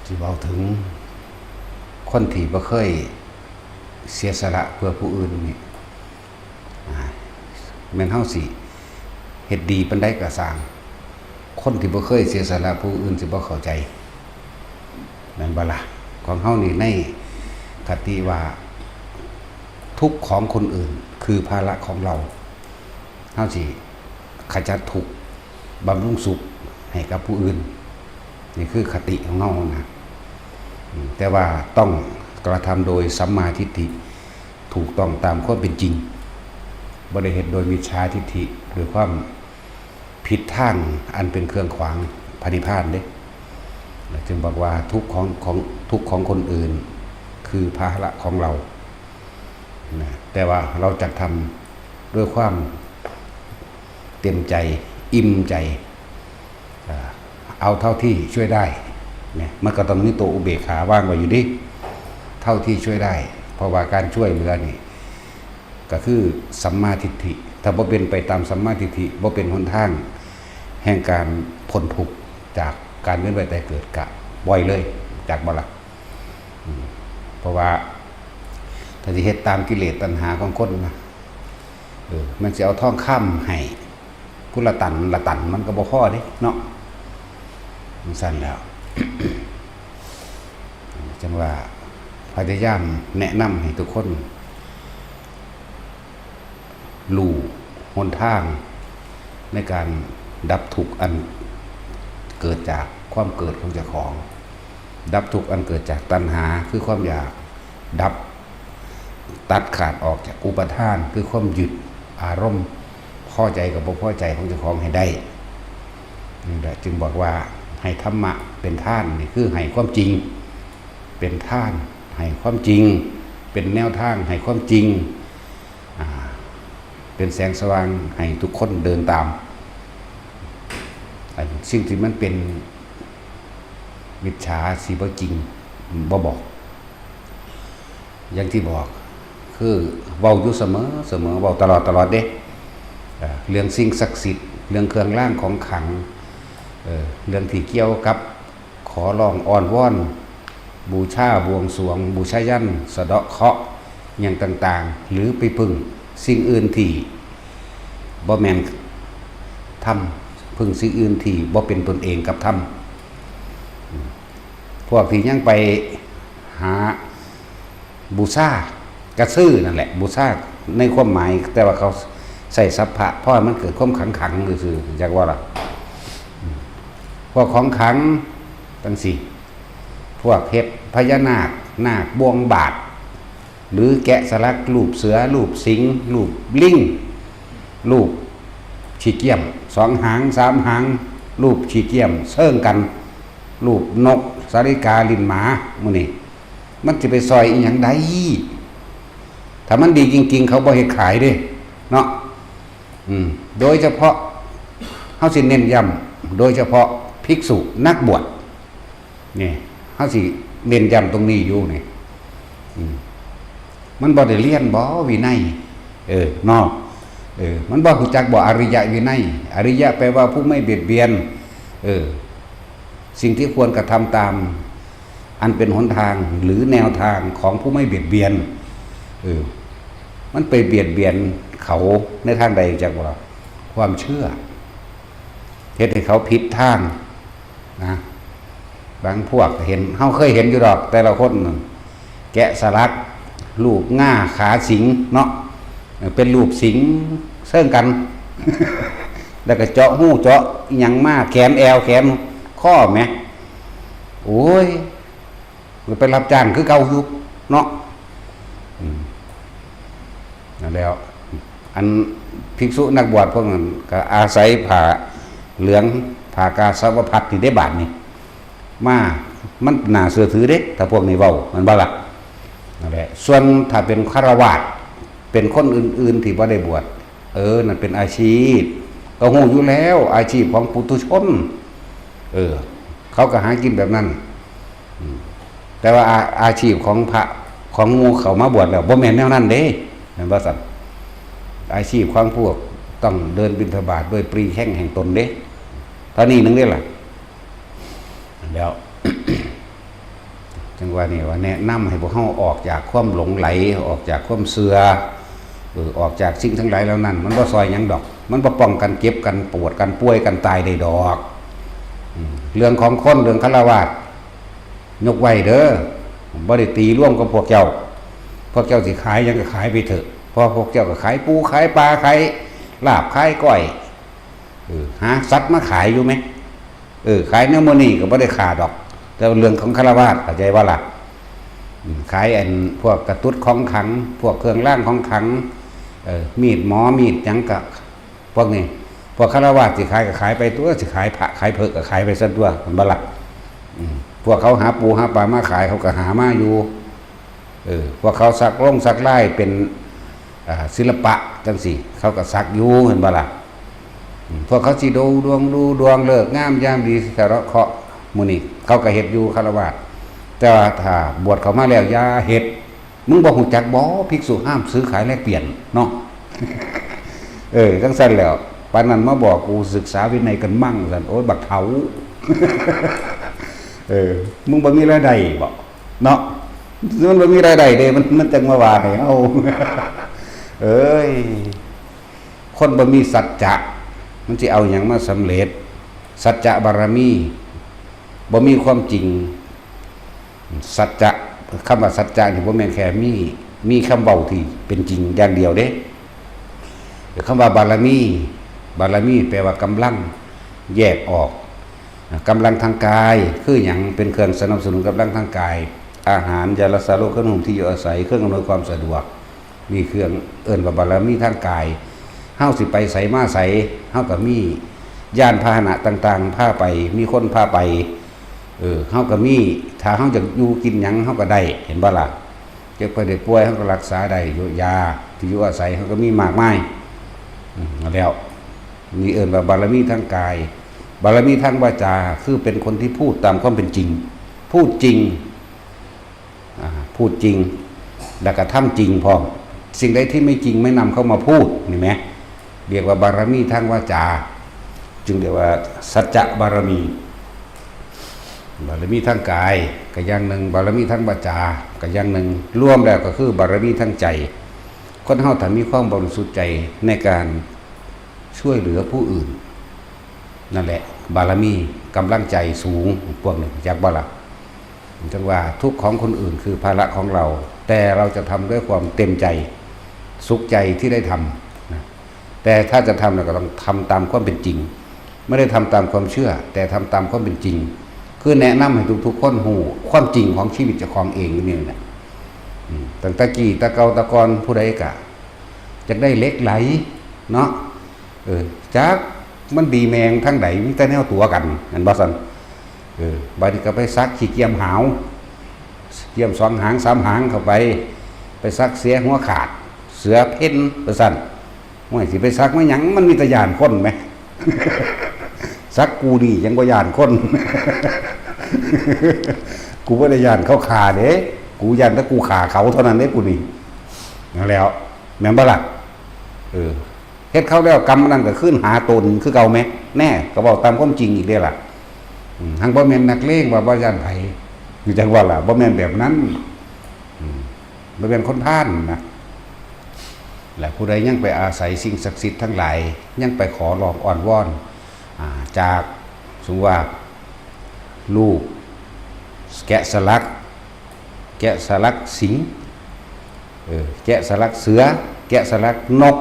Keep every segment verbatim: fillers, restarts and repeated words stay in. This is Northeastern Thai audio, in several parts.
สิเว้าถึงคนที่บ่เคยเสียสละเพื่อผู้อื่นนี่ อ่า แม่นเฮาสิเฮ็ดดีปานใดก็ซ่าง คนที่บ่เคยเสียสละผู้อื่นสิบ่เข้าใจ แม่นบ่ล่ะ? ของเฮานี่ในคติว่า ทุกข์ของคนอื่นคือภาระของเรา เฮาสิขจัดทุกข์ บำรุงสุขให้กับผู้อื่น นี่คือคติของเฮานะ อืม แต่ว่าต้องกระทำโดยสัมมาทิฏฐิ ถูกต้องตามความเป็นจริง บ่ได้เฮ็ดโดยมิจฉาทิฏฐิ โดยความผิดทางอันเป็นเครื่องขวางพระนิพพานเด้ จึงบอกว่าทุกข์ของ ของ ทุกข์ของคนอื่น คือภาระของเรา นะ แต่ว่าเราจะทำด้วยความเต็มใจ อิ่มใจ อ่า เอาเท่าที่ช่วยได้ เนี่ย มันก็ต้องมีตัวอุเบกขาวางไว้อยู่ดิ เท่าที่ช่วยได้ เพราะว่าการช่วยเหลือนี่ ก็คือสัมมาทิฏฐิ ถ้าบ่เป็นไปตามสัมมาทิฏฐิ บ่เป็นหนทางแห่งการพ้นทุกข์จากการเวียนว่ายตายเกิด กะบ่อยเลย จักบ่ล่ะ? อืม เพราะว่าถ้าสิเฮ็ดตามกิเลสตัณหาของคนนะ เออ มันสิเอาทองคำให้ผู้ละตันละตัน มันก็บ่พอเด้เนาะ จั่งซั้นแล้ว จั่งว่าพยายามแนะนำให้ทุกคน รู้หนทางในการดับทุกข์อันเกิดจากความเกิดของเจ้าของ ดับทุกข์อันเกิดจากตัณหา คือความอยาก ดับ ตัดขาดออกจากอุปาทาน คือความยึดอารมณ์ พอใจกับบ่พอใจของเจ้าของให้ได้ นี่แหละจึงบอกว่าให้ธรรมะเป็นทาน นี่คือให้ความจริง เป็นทานให้ความจริง เป็นแนวทางให้ความจริง อ่า เป็นแสงสว่างให้ทุกคนเดินตาม อันสิ่งที่มันเป็นมิจฉาสิบ่จริง บ่บอก อย่างที่บอก คือเว้าอยู่เสมอ เสมอ เว้าตลอด ตลอดเด้ อ่า เรื่องสิ่งศักดิ์สิทธิ์ เรื่องเครื่องรางของขลัง เอ่อ เรื่องที่เกี่ยวกับ ขอร้องอ้อนวอน บูชาบวงสรวง บูชายัญ สะเดาะเคราะห์ หยังต่างๆ หรือไปพึ่งสิ่งอื่นที่บ่แม่นธรรม พึ่งสิ่งอื่นที่บ่เป็นตนเองกับธรรม อืม พวกที่ยังไปหา บูชา ก็ซื้อนั่นแหละ บูชาในความหมาย แต่ว่าเขาใส่สัพพะ เพราะว่ามันเกิดความขลังๆ ซื่อๆ จักว่าล่ะ อืม พวกของขลังจั่งซี้ พวกเฮ็ดพญานาค นาคบ่วงบาท หรือแกะสลักรูปเสือ รูปสิงห์ รูปลิง รูปขี้เกียมสองหางสามหาง รูปขี้เกียมเซิ่งกัน รูปนกสาลิกาลิ้นหมา หมู่นี้ มันสิไปซ่อยอีหยังได้ ถ้ามันดีจริงๆ เขาบ่เฮ็ดขายเด้ เนาะ อืม โดยเฉพาะ เฮาสิเน้นย้ำ โดยเฉพาะภิกษุนักบวช นี่ เฮาสิเน้นย้ำตรงนี้อยู่นี่ อืม มันบ่ได้เรียนบ่วินัย เออ เนาะ เออ มันบ่รู้จักบ่อริยวินัย อริยะแปลว่าผู้ไม่เบียดเบียน เออ สิ่งที่ควรกระทำตาม อันเป็นหนทางหรือแนวทางของผู้ไม่เบียดเบียน เออ มันไปเบียดเบียนเขาในทางใดจักว่า ความเชื่อ เฮ็ดให้เขาผิดทางนะ บางพวกเห็น เฮาเคยเห็นอยู่ดอก แต่ละคนน่ะ แกะสลัก รูปง่าขาสิงห์เนาะ เออ เป็นรูปสิงห์เซิ่งกัน แล้วก็เจาะหูเจาะอิหยังมา แขนแอวแขนคอแหม โอ้ย มันไปรับจ้างคือเก่าอยู่เนาะ อืม นั่นแล้ว อันภิกษุนักบวชพวกนั้นก็อาศัยผ้าเหลือง ผ้ากาสาวพัสตร์นี่ได้บาดนี่ มา มันน่าเชื่อถือเด้ ถ้าพวกนี้เว้า แม่นบ่ล่ะ? นั่นแหละ ส่วนถ้าเป็นฆราวาส เป็นคนอื่นๆ ที่บ่ได้บวช เออ นั่นเป็นอาชีพ ก็ฮู้อยู่แล้ว อาชีพของปุถุชน เออ เขาก็หากินแบบนั้น อืม แต่ว่าอา อาชีพของพระ ของหมู่เขามาบวชแล้ว บ่แม่นแนวนั้นเด้ แม่นบ่ซั่น? อาชีพของพวกต้องเดินบิณฑบาตด้วยปรีแข้งแห่งตนเด้ เท่านี้หนึ่งเด้ล่ะ แล้ว จั่งว่านี่ว่าแนะนำให้พวกเฮาออกจากความหลงไหล ออกจากความเชื่อ เออ ออกจากสิ่งทั้งหลายเหล่านั้น มันบ่ซอยหยังดอก มันบ่ป้องกันเจ็บกันปวดกันป่วยกันตายได้ดอก อืม เรื่องของคน เรื่องฆราวาส ยกไว้เด้อ บ่ได้ตีร่วมกับพวกเจ้า พวกเจ้าสิขายหยังก็ขายไปเถอะ เพราะพวกเจ้าก็ขายปูขายปลา ขายลาบขายก้อย เออ หาสัตว์มาขายอยู่ไหม เออ ขายแนวมื้อนี้ก็บ่ได้ฆ่าดอก แต่ว่าเรื่องของฆราวาส เข้าใจบ่ล่ะ อืม ขายอันพวกกระตุดของขลัง พวกเครื่องรางของขลัง เออ มีดหมอ มีดหยังก็ พวกนี้ พวกฆราวาสสิขายก็ขายไปตัว สิขายพระขายเผิกก็ขายไปซั่นตัว เห็นบ่ล่ะ อืม พวกเขาหาปูหาปลามาขาย เขาก็หามาอยู่ เออ พวกเขาสักลงสักลายเป็น อ่า ศิลปะจั่งซี้ เขาก็สักอยู่ เห็นบ่ล่ะ อืม พวกเขาสิดูดวง ดูดวงฤกษ์งามยามดี สะเดาะเคราะห์ หมู่นี้ เขาก็เฮ็ดอยู่ ฆราวาส แต่ว่าถ้าบวชเข้ามาแล้ว อย่าเฮ็ด มึงบ่ฮู้จักบ่ ภิกษุห้ามซื้อขายแลกเปลี่ยนเนาะ เออ จั่งซั่นแล้ว ปานนั้นมาบอกกู ศึกษาวินัยกันมั่งซั่น โอ้ย บักเฒ่า เออ มึงบ่มีรายได้บ่ เนาะ มันบ่มีรายได้เด้ มัน มันจั่งมาว่าให้เฮา เอ้ย คนบ่มีสัจจะ มันสิเอาหยังมาสำเร็จ สัจจะบารมี บ่มีความจริง สัจจะ คำว่าสัจจะนี่บ่แม่นแค่มี มีคำเว้าที่เป็นจริงอย่างเดียวเด้ คำว่าบารมี บารมีแปลว่ากำลัง แยกออก กำลังทางกาย คือหยัง เป็นเครื่องสนับสนุนกำลังทางกาย อาหาร ยารักษาโรค เครื่องนุ่งห่ม ที่อยู่อาศัย เครื่องอำนวยความสะดวก นี่เครื่องเอิ้นว่าบารมีทางกาย เฮาสิไปไสมาไส เฮาก็มียานพาหนะต่างๆ พาไป มีคนพาไป เออ เฮาก็มี ถ้าเฮาอยากอยู่กินหยัง เฮาก็ได้ เห็นบ่ล่ะ เจ็บไข้ได้ป่วย เฮาก็รักษาได้ อยู่ยา ที่อยู่อาศัย เฮาก็มีมากมาย อืม แล้ว นี่เอิ้นว่าบารมีทางกาย บารมีทางวาจา คือเป็นคนที่พูดตามความเป็นจริง พูดจริง อ่า พูดจริง แล้วก็ทำจริงพร้อม สิ่งใดที่ไม่จริงไม่นำเข้ามาพูด นี่ไหม เรียกว่าบารมีทางวาจา จึงเรียกว่าสัจจะบารมี บารมีทางกายก็อย่างหนึ่ง บารมีทางวาจาก็อย่างหนึ่ง รวมแล้วก็คือบารมีทางใจ คนเฮาถ้ามีความบริสุทธิ์ใจในการช่วยเหลือผู้อื่น นั่นแหละ บารมี กำลังใจสูง พวกนี้ จักบ่ล่ะ จั่งว่าทุกข์ของคนอื่นคือภาระของเรา แต่เราจะทำด้วยความเต็มใจ สุขใจที่ได้ทำนะ แต่ถ้าจะทำเนี่ยก็ต้องทำตามความเป็นจริง ไม่ได้ทำตามความเชื่อ แต่ทำตามความเป็นจริง คือแนะนำให้ทุกๆคนฮู้ความจริงของชีวิตเจ้าของเองอยู่นี่แหละ อืม ตั้งแต่กี้แต่เก่าแต่ก่อน ผู้ใดกะอยากได้เหล็กไหลเนาะ เออ จักมันดีแมงทางใด มีแต่แนวตั๋วกัน แม่นบ่ซั่น เออ บัดนี้ก็ไปสักขี้เกียมหาว เกียมสองหางสามหางเข้าไป ไปสักเสือหัวขาด เสือเพ่นว่าซั่น โอ้ย สิไปสักมาหยัง มันมีแต่ย้านคนแหม สักกูนี่ยังบ่ย้านคน กูบ่ได้ย้านเขาฆ่าเด้ กูย้านแต่กูฆ่าเขาเท่านั้นเด้ กูนี่ นั่นแหล้ว แม่นบ่ล่ะ เออ เฮ็ดเขาแล้วกรรมอันนั้นก็คืนหาตนคือเก่าแหม แน่ ก็เว้าตามความจริงอีกเด้ล่ะ อืม หังบ่แม่นนักเลงว่าบ่ย้านไผ อยู่จั่งว่าล่ะ บ่แม่นแบบนั้น อืม บ่แม่นคนพาลนะ และผู้ใดยังไปอาศัยสิ่งศักดิ์สิทธิ์ทั้งหลาย ยังไปขอร้องอ้อนวอน อ่า จาก สมมุติว่า รูป แกะสลัก แกะสลักสิงห์ เออ แกะสลักเสือ แกะสลักนก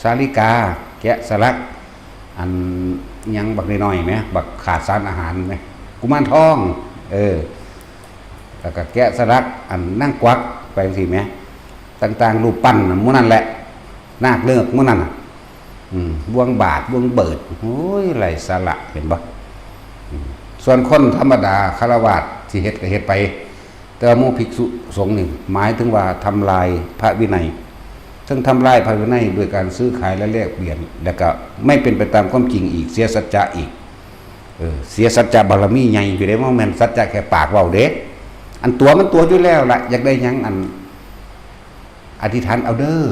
สาลิกา แกะสลัก อันหยังบักน้อยๆแหม บักขาดสารอาหารแหม กุมารทอง เออ แล้วก็แกะสลักอันนางกวักไปจั่งซี้แหม ต่างๆ รูปปั้นน่ะหมู่นั่นแหละ นาคเนิกหมู่นั่นน่ะ อืม บ่วงบาด บ่วงเบิด โอ้ย ไร้สาระ เห็นบ่ อืม ส่วนคนธรรมดา ฆราวาส สิเฮ็ดก็เฮ็ดไป แต่ว่าหมู่ภิกษุสงฆ์นี่ หมายถึงว่าทำลายพระวินัย ซึ่งทำลายพระวินัยโดยการซื้อขายและแลกเปลี่ยน แล้วก็ไม่เป็นไปตามความจริงอีก เสียสัจจะอีก เออ เสียสัจจะบารมีใหญ่อยู่เด้ บ่แม่นสัจจะแค่ปากเว้าเด้ อันตั๋วมันตั๋วอยู่แล้วล่ะ อยากได้หยังอัน อธิษฐานเอาเด้อ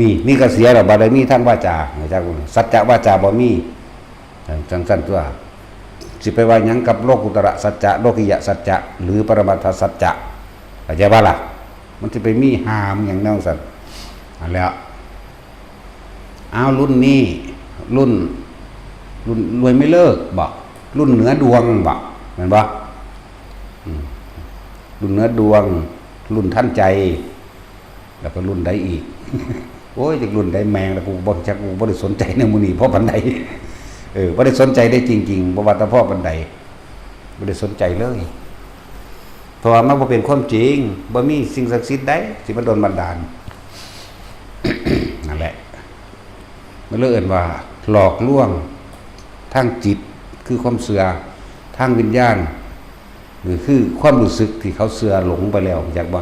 นี่ นี่ก็เสียแล้ว บารมีทางวาจา จัก สัจจะวาจาบ่มี จั่งซั่นตัว สิไปว่าหยังกับโลกุตระสัจจะ โลกิยะสัจจะ หรือปรมัตถสัจจะ เข้าใจบ่ล่ะ? มันสิไปมีหามหยังแนวซั่น อันแล้ว อ้าว รุ่นนี้ รุ่น รุ่นรวยไม่เลิกบ่ รุ่นเหนือดวงบ่ แม่นบ่ อืม รุ่นเหนือดวง รุ่นทันใจ แล้วก็รุ่นใดอีก โอ้ย จักรุ่นใดแม่ง แล้วกูบ่จัก กูบ่ได้สนใจในหมู่นี้เพราะปานใด เออ บ่ได้สนใจได้จริงๆ บ่ว่าแต่เพราะปานใด บ่ได้สนใจเลย เพราะว่ามันบ่เป็นความจริง บ่มีสิ่งศักดิ์สิทธิ์ใดสิมาดลบันดาล นั่นแหละ มันเลยเอิ้นว่าหลอกลวงทางจิต คือความเชื่อ ทางวิญญาณ หรือคือความรู้สึกที่เขาเชื่อหลงไปแล้ว จักบ่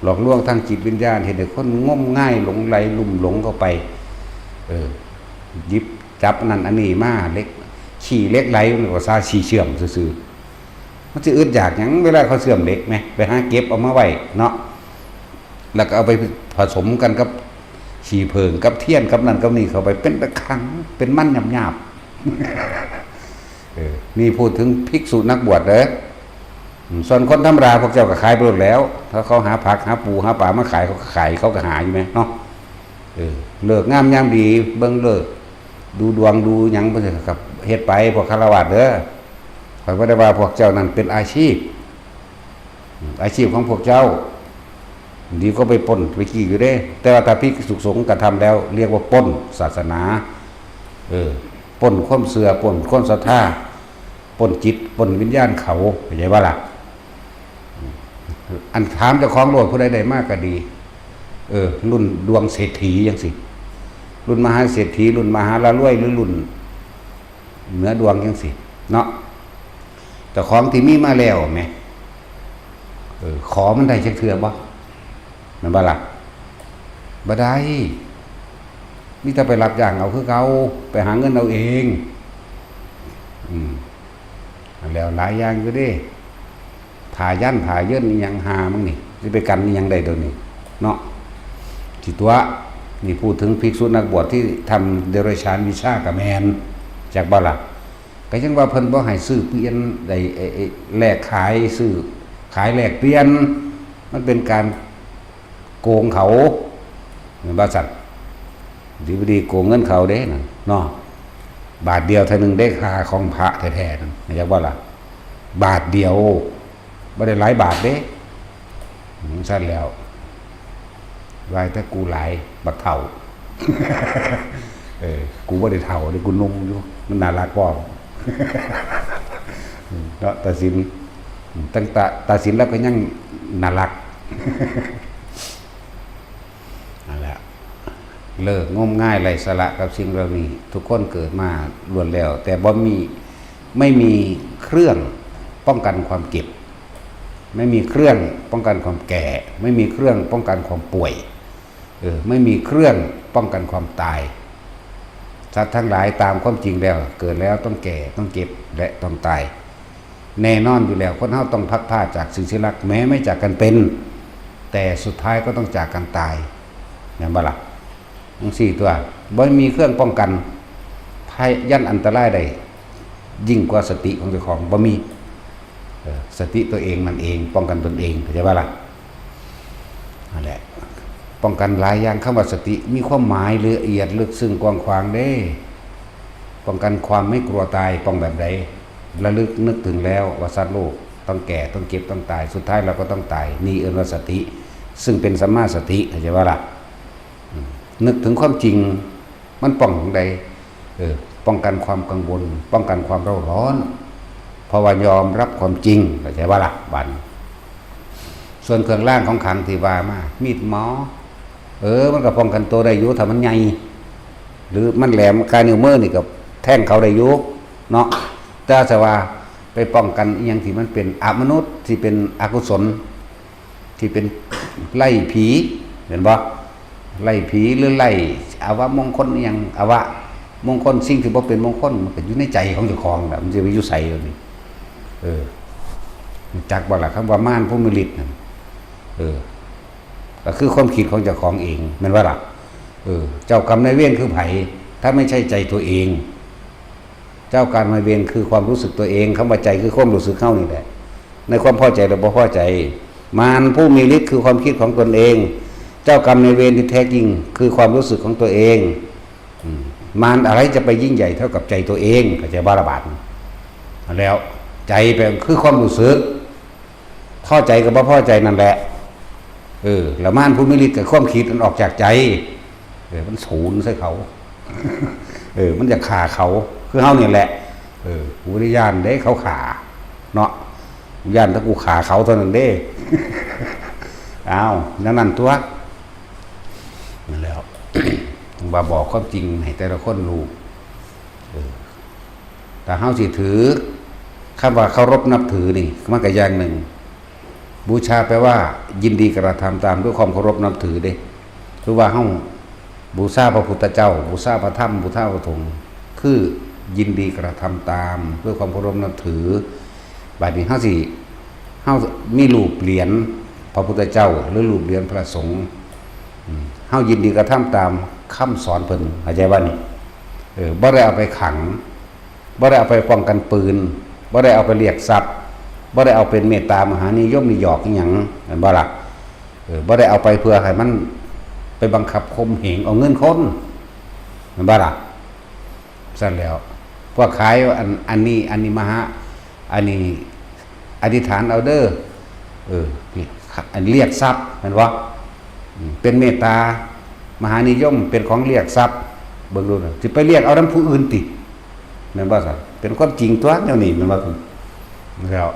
หลอกลวงทางจิตวิญญาณ เฮ็ดให้คนงมงายหลงไหลลุ่มหลงเข้าไป เออ หยิบจับนั่นอันนี้มา เหล็ก ขี้เหล็กไหล มันก็ซาขี้เชื่อมซื่อๆ มันสิอึดอยากหยัง เวลาเขาเชื่อมเหล็กแหม ไปหาเก็บเอามาไว้เนาะ แล้วก็เอาไปผสมกันกับขี้ผึ้ง กับเทียน กับนั่นกับนี่เข้าไป เป็นตะขัง เป็นมันหยาบๆ เออ นี่พูดถึงภิกษุนักบวชเด้อ อืม ส่วนคนธรรมดาพวกเจ้าก็ขายไปโลดแล้ว ถ้าเขาหาผัก หาปู หาปลามาขาย เขาก็ขาย เขาก็หาอยู่แหมเนาะ เออ ฤกษ์งามยามดี เบิ่งฤกษ์ ดูดวง ดูหยัง เพิ่นก็เฮ็ดไป พวกฆราวาสเด้อ ข้อยบ่ได้ว่าพวกเจ้านั่นเป็นอาชีพ อืม อาชีพของพวกเจ้า ดีก็ไปปล้นไปจี้อยู่เด้ แต่ว่าถ้าภิกษุสงฆ์กระทำแล้ว เรียกว่าปล้นศาสนา เออ ปล้นความเชื่อ ปล้นความศรัทธา ปล้นจิต ปล้นวิญญาณเขา เข้าใจบ่ล่ะ? อันถามเจ้าของโลด ผู้ใดได้มาก็ดี เออ รุ่นดวงเศรษฐีจังซี่ รุ่นมหาเศรษฐี รุ่นมหาละรวย หรือรุ่นเหนือดวงจังซี่ เนาะ เจ้าของที่มีมาแล้วแหม เออ ขอมันได้จักเทื่อบ่ แม่นบ่ล่ะ? บ่ได้ มีแต่ไปรับจ้างเอาคือเก่า ไปหาเงินเอาเอง อืม อันแล้วหลายอย่างอยู่เด้ ผ้ายัน ผ้าเยินอิหยังห่ามึงนี่ สิไปกันอิหยังได้เดี๋ยวนี้ เนาะ สิตัว นี่พูดถึงภิกษุนักบวชที่ทำเดรัจฉานวิชาก็แม่น จักบ่ล่ะ? ก็ยังว่าเพิ่นบ่ให้ซื้อเปลี่ยน ได้ ไอ้ ไอ้ แลกขาย ซื้อขายแลกเปลี่ยน มันเป็นการโกงเขา แม่นบ่ซั่น? สิบ่ดีโกงเงินเขาเด้นั่นเนาะ บาทเดียวเท่านึงเด้ ค่าของพระแท้ๆนั่น จักบ่ล่ะ? บาทเดียว บ่ได้หลายบาทเด้ อืม ซั่นแล้ว ว่าแต่กูหลาย บักเฒ่า เออ กูบ่ได้เฒ่าเด้ กูหนุ่มอยู่ มันน่ารักพร้อม เนาะ ตาสิน ตั้งแต่ตาสินแล้วก็ยังน่ารัก นั่นแหละ เลิกงมงายไร้สาระกับสิ่งเหล่านี้ ทุกคนเกิดมาล้วนแล้ว แต่บ่มี ไม่มีเครื่องป้องกันความเจ็บ ไม่มีเครื่องป้องกันความแก่ ไม่มีเครื่องป้องกันความป่วย เออ ไม่มีเครื่องป้องกันความตาย สัตว์ทั้งหลายตามความจริงแล้ว เกิดแล้วต้องแก่ ต้องเจ็บ และต้องตาย แน่นอนอยู่แล้ว คนเฮาต้องพลัดพรากจากสิ่งที่รัก แม้ไม่จากกันเป็น แต่สุดท้ายก็ต้องจากกันตาย แม่นบ่ล่ะ? จั่งซี้ตั๊ว บ่มีเครื่องป้องกัน ภัย ยันอันตรายได้ ยิ่งกว่าสติของเจ้าของ บ่มี เออ สติตัวเองนั่นเอง ป้องกันตนเอง เข้าใจบ่ล่ะ? นั่นแหละ ป้องกันหลายอย่าง คำว่าสติมีความหมายละเอียดลึกซึ้งกว้างขวางเด้ ป้องกันความไม่กลัวตาย ป้องแบบใด? ระลึกนึกถึงแล้วว่าสัตว์โลกต้องแก่ ต้องเจ็บ ต้องตาย สุดท้ายเราก็ต้องตาย นี่เอิ้นว่าสติ ซึ่งเป็นสัมมาสติ เข้าใจบ่ล่ะ? อืม นึกถึงความจริง มันป้องจั่งใด? เออ ป้องกันความกังวล ป้องกันความเร่าร้อน เพราะว่ายอมรับความจริง เข้าใจบ่ล่ะ? บัดนี้ ส่วนเครื่องรางของขลังที่ว่ามา มีดหมอ เออ มันก็ป้องกันตัวได้อยู่ ถ้ามันใหญ่ หรือมันแหลม กายนิ้วมือนี่ก็แทงเขาได้อยู่ เนาะ แต่ถ้าว่าไปป้องกันอิหยังที่มันเป็นอมนุษย์ ที่เป็นอกุศล ที่เป็นไล่ผี เห็นบ่? ไล่ผีหรือไล่อวมงคลอิหยัง อวมงคล สิ่งที่บ่เป็นมงคล มันก็อยู่ในใจของเจ้าของแหละ มันสิไปอยู่ไสเดี๋ยวนี้ เออ รู้จักบ่ล่ะ คำว่ามารพรหมฤทธิ์นั่น เออ ก็คือความคิดของเจ้าของเอง แม่นบ่ล่ะ? เออ เจ้ากรรมนายเวรคือไผ ถ้าไม่ใช่ใจตัวเอง เจ้ากรรมนายเวรคือความรู้สึกตัวเอง คำว่าใจคือความรู้สึกเฮานี่แหละ ในความพอใจหรือบ่พอใจ มารผู้มีฤทธิ์คือความคิดของตนเอง เจ้ากรรมนายเวรที่แท้จริงคือความรู้สึกของตัวเอง อืม มารอะไรจะไปยิ่งใหญ่เท่ากับใจตัวเอง เข้าใจบ่ล่ะบาดนี้ แล้วใจเป็นคือความรู้สึก พอใจกับบ่พอใจนั่นแหละ เออ แล้วมารผู้มีฤทธิ์กับความคิดมันออกจากใจ เออ มันศูนย์ใส่เขา เออ มันจะฆ่าเขา คือเฮานี่แหละ เออ กูบ่ได้ย้านเด้เขาฆ่า เนาะ กูย้านถ้ากูฆ่าเขาเท่านั้นเด้ อ้าว นั่นนั่นตัว นั่นแหล้ว ว่าบอกความจริงให้แต่ละคนรู้ เออ ถ้าเฮาสิถือ คำว่าเคารพนับถือนี่ มันก็อย่างหนึ่ง บูชาแปลว่ายินดีกระทำตามด้วยความเคารพนับถือเด้ คือว่าเฮาบูชาพระพุทธเจ้า บูชาพระธรรม บูชาพระสงฆ์ คือยินดีกระทำตามด้วยความเคารพนับถือ บัดนี้เฮาสิ เฮามีรูปเหรียญพระพุทธเจ้า หรือรูปเหรียญพระสงฆ์ อืม เฮายินดีกระทำตามคำสอนเพิ่น เข้าใจบ่นี่ เออ บ่ได้เอาไปขัง บ่ได้เอาไปป้องกันปืน บ่ได้เอาไปเรียกทรัพย์ บ่ได้เอาเป็นเมตตามหานิยมนิยอกอิหยัง แม่นบ่ล่ะ เออ บ่ได้เอาไปเพื่อให้มันไปบังคับข่มเหงเอาเงินคน แม่นบ่ล่ะ ซั่นแล้ว พวกขายอัน อันนี้ อันนี้มหา อันนี้อธิษฐานเอาเด้อ เออ นี่ อันเรียกทรัพย์ แม่นบ่ อืม เป็นเมตตามหานิยม เป็นของเรียกทรัพย์ เบิ่งดูนะ สิไปเรียกเอานำผู้อื่นติ แม่นบ่ซั่น เป็นความจริงตัวแนวนี้ แม่นบ่ซั่น แล้ว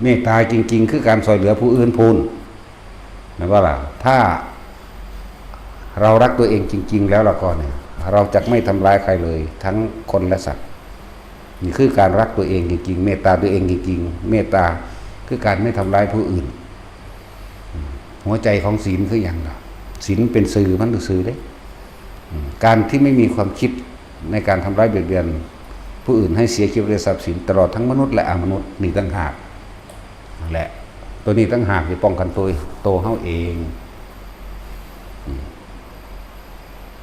เมตตาจริงๆ คือการช่วยเหลือผู้อื่นพู้น แม่นบ่ล่ะ ถ้าเรารักตัวเองจริงๆ แล้วล่ะก็เนี่ย เราจะไม่ทำร้ายใครเลย ทั้งคนและสัตว์ นี่คือการรักตัวเองจริงๆ เมตตาตัวเองจริงๆ เมตตาคือการไม่ทำร้ายผู้อื่น อืม หัวใจของศีลคือหยังล่ะ ศีลเป็นสื่อมันซื่อๆ เด้ อืม การที่ไม่มีความคิดในการทำร้ายเบียดเบียนผู้อื่นให้เสียชีวิตและทรัพย์สิน ตลอดทั้งมนุษย์และอมนุษย์ นี่ต่างหาก นั่นแหละ ตัวนี้ต่างหากที่ป้องกันตัว ตัวเฮาเอง อืม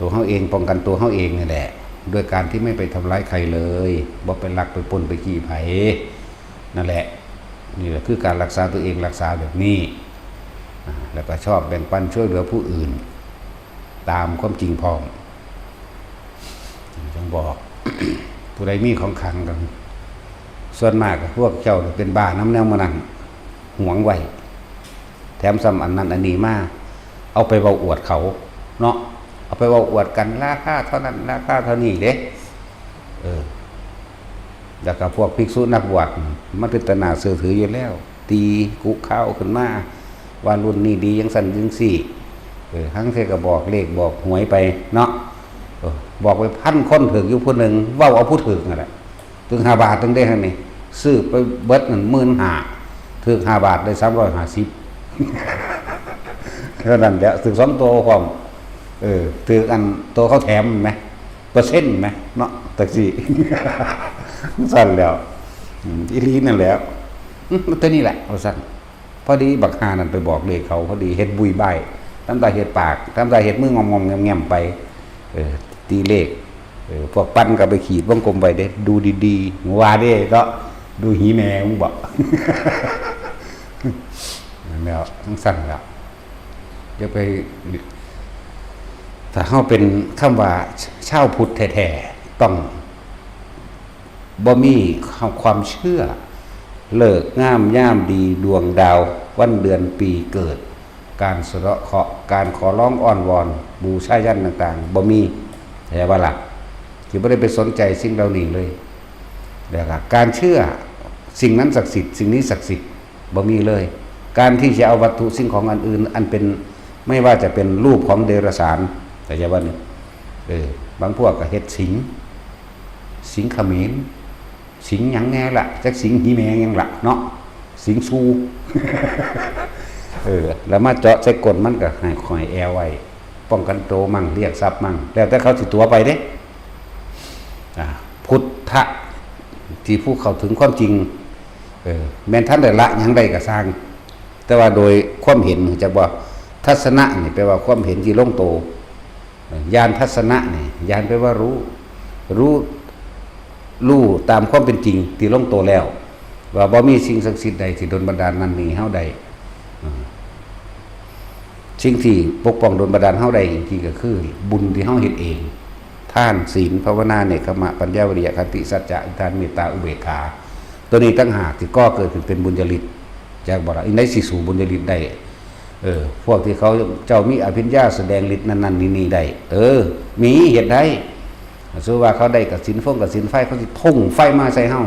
ตัวเฮาเองป้องกันตัวเฮาเองนี่แหละ ด้วยการที่ไม่ไปทำร้ายใครเลย บ่ไปลักไปปล้นไปจี้ไผ นั่นแหละ นี่แหละคือการรักษาตัวเอง รักษาแบบนี้ อ่า แล้วก็ชอบแบ่งปันช่วยเหลือผู้อื่น ตามความจริงพร้อม จั่งบอก ผู้ใดมีของขลังกัน ส่วนมากก็พวกเจ้าเป็นบ้านำแนวหมู่นั้น หวงไว้ แถมซ้ำอันนั้นอันนี้มา เอาไปเว้าอวดเขา เนาะ เอาไปเว้าอวดกัน ราคาเท่านั้น ราคาเท่านี้เด้ เออ แล้วก็พวกภิกษุนักบวช มันเป็นตาหน้าเชื่อถืออยู่แล้ว ตีกุข่าวขึ้นมา ว่ารุ่นนี้ดีจั่งซั้นจั่งซี้ เออ หางเทื่อก็บอกเลขบอกหวยไปเนาะ เออ บอกไปพันคน ถืกอยู่ผู้หนึ่ง เว้าเอาผู้ถืกนั่นแหละ ถืกห้าบาทหนึ่งเด้ หั่นนี่ ซื้อไปเบิดนั่น หมื่นห้า ถืกห้าบาทได้สามร้อยห้าสิบ เท่านั้นแหละ ถืกสองตัวพร้อม เออ ถืกอันตัวเขาแถมแหม เปอร์เซ็นต์แหม เนาะ จั่งซี้ ซั่นแล้ว อืม อีหลีนั่นแหละ อืม ตัวนี้แหละ ว่าซั่น พอดีบักห่านั่นไปบอกเลขเขา พอดีเฮ็ดบุยบ้าย ทำตาเฮ็ดปาก ทำตาเฮ็ดมืองอมๆแงมๆไป เออ ตีเลข เออ พวกปั่นก็ไปขีดวงกลมไว้เด้ ดูดีๆ ว่าเด้เนาะ ดูหีแม่มึงบ่ นั่นแหล้ว จั่งซั่นล่ะ อย่าไป ถ้าเฮาเป็นคำว่าชาวพุทธแท้ๆ ต้อง บ่มีความเชื่อ ฤกษ์งามยามดี ดวงดาว วันเดือนปีเกิด การสะเดาะเคราะห์ การขอร้องอ้อนวอน บูชายัญต่างๆ บ่มี เข้าใจบ่ล่ะ สิบ่ได้ไปสนใจสิ่งเหล่านี้เลย แล้วก็การเชื่อสิ่งนั้นศักดิ์สิทธิ์ สิ่งนี้ศักดิ์สิทธิ์ บ่มีเลย การที่จะเอาวัตถุสิ่งของอันอื่น อันเป็น ไม่ว่าจะเป็นรูปของเดรัจฉาน เข้าใจบ่นี่ เออ บางพวกก็เฮ็ดสิง สิงเขมร สิงหยังแน่ล่ะ จักสิงหีแม่หยังล่ะเนาะ สิงซู เออ แล้วมาเจาะใส่ก้นมันก็ให้ห้อยแอวไว้ ป้องกันตัวมั่ง เรียกทรัพย์มั่ง แล้วแต่เขาสิตั๋วไปเด้ อ่า พุทธะ ที่ผู้เข้าถึงความจริง เออ แม่นทันได้ละหยังได้ก็ซ่าง แต่ว่าโดยความเห็น จักว่า ทัศนะนี่แปลว่าความเห็นที่ลงโต ญาณทัศนะนี่ ญาณแปลว่ารู้ รู้ รู้ตามความเป็นจริงที่ลงโตแล้ว ว่าบ่มีสิ่งศักดิ์สิทธิ์ใดที่ดลบันดาลนั่นนี่ให้เฮาได้ เอ สิ่งที่ปกป้องดลบันดาลเฮาได้จริงๆ ก็คือบุญที่เฮาเฮ็ดเอง ทาน ศีล ภาวนา เนกขัมมะ ปัญญา วิริยะ ขันติ สัจจะ อธิษฐาน เมตตา อุเบกขา ตัวนี้ต่างหากที่ก่อเกิดขึ้นเป็นบุญญาฤทธิ์ จักบ่ล่ะ อิหยังสิสู้บุญญาฤทธิ์ได้ เออ พวกที่เขาเจ้ามีอภิญญาแสดงฤทธิ์นั่นๆ นี่ๆ ได้ เออ มี เฮ็ดได้ สมมุติว่าเขาได้กสิณฟงกสิณไฟ เขาสิพุ่งไฟมาใส่เฮา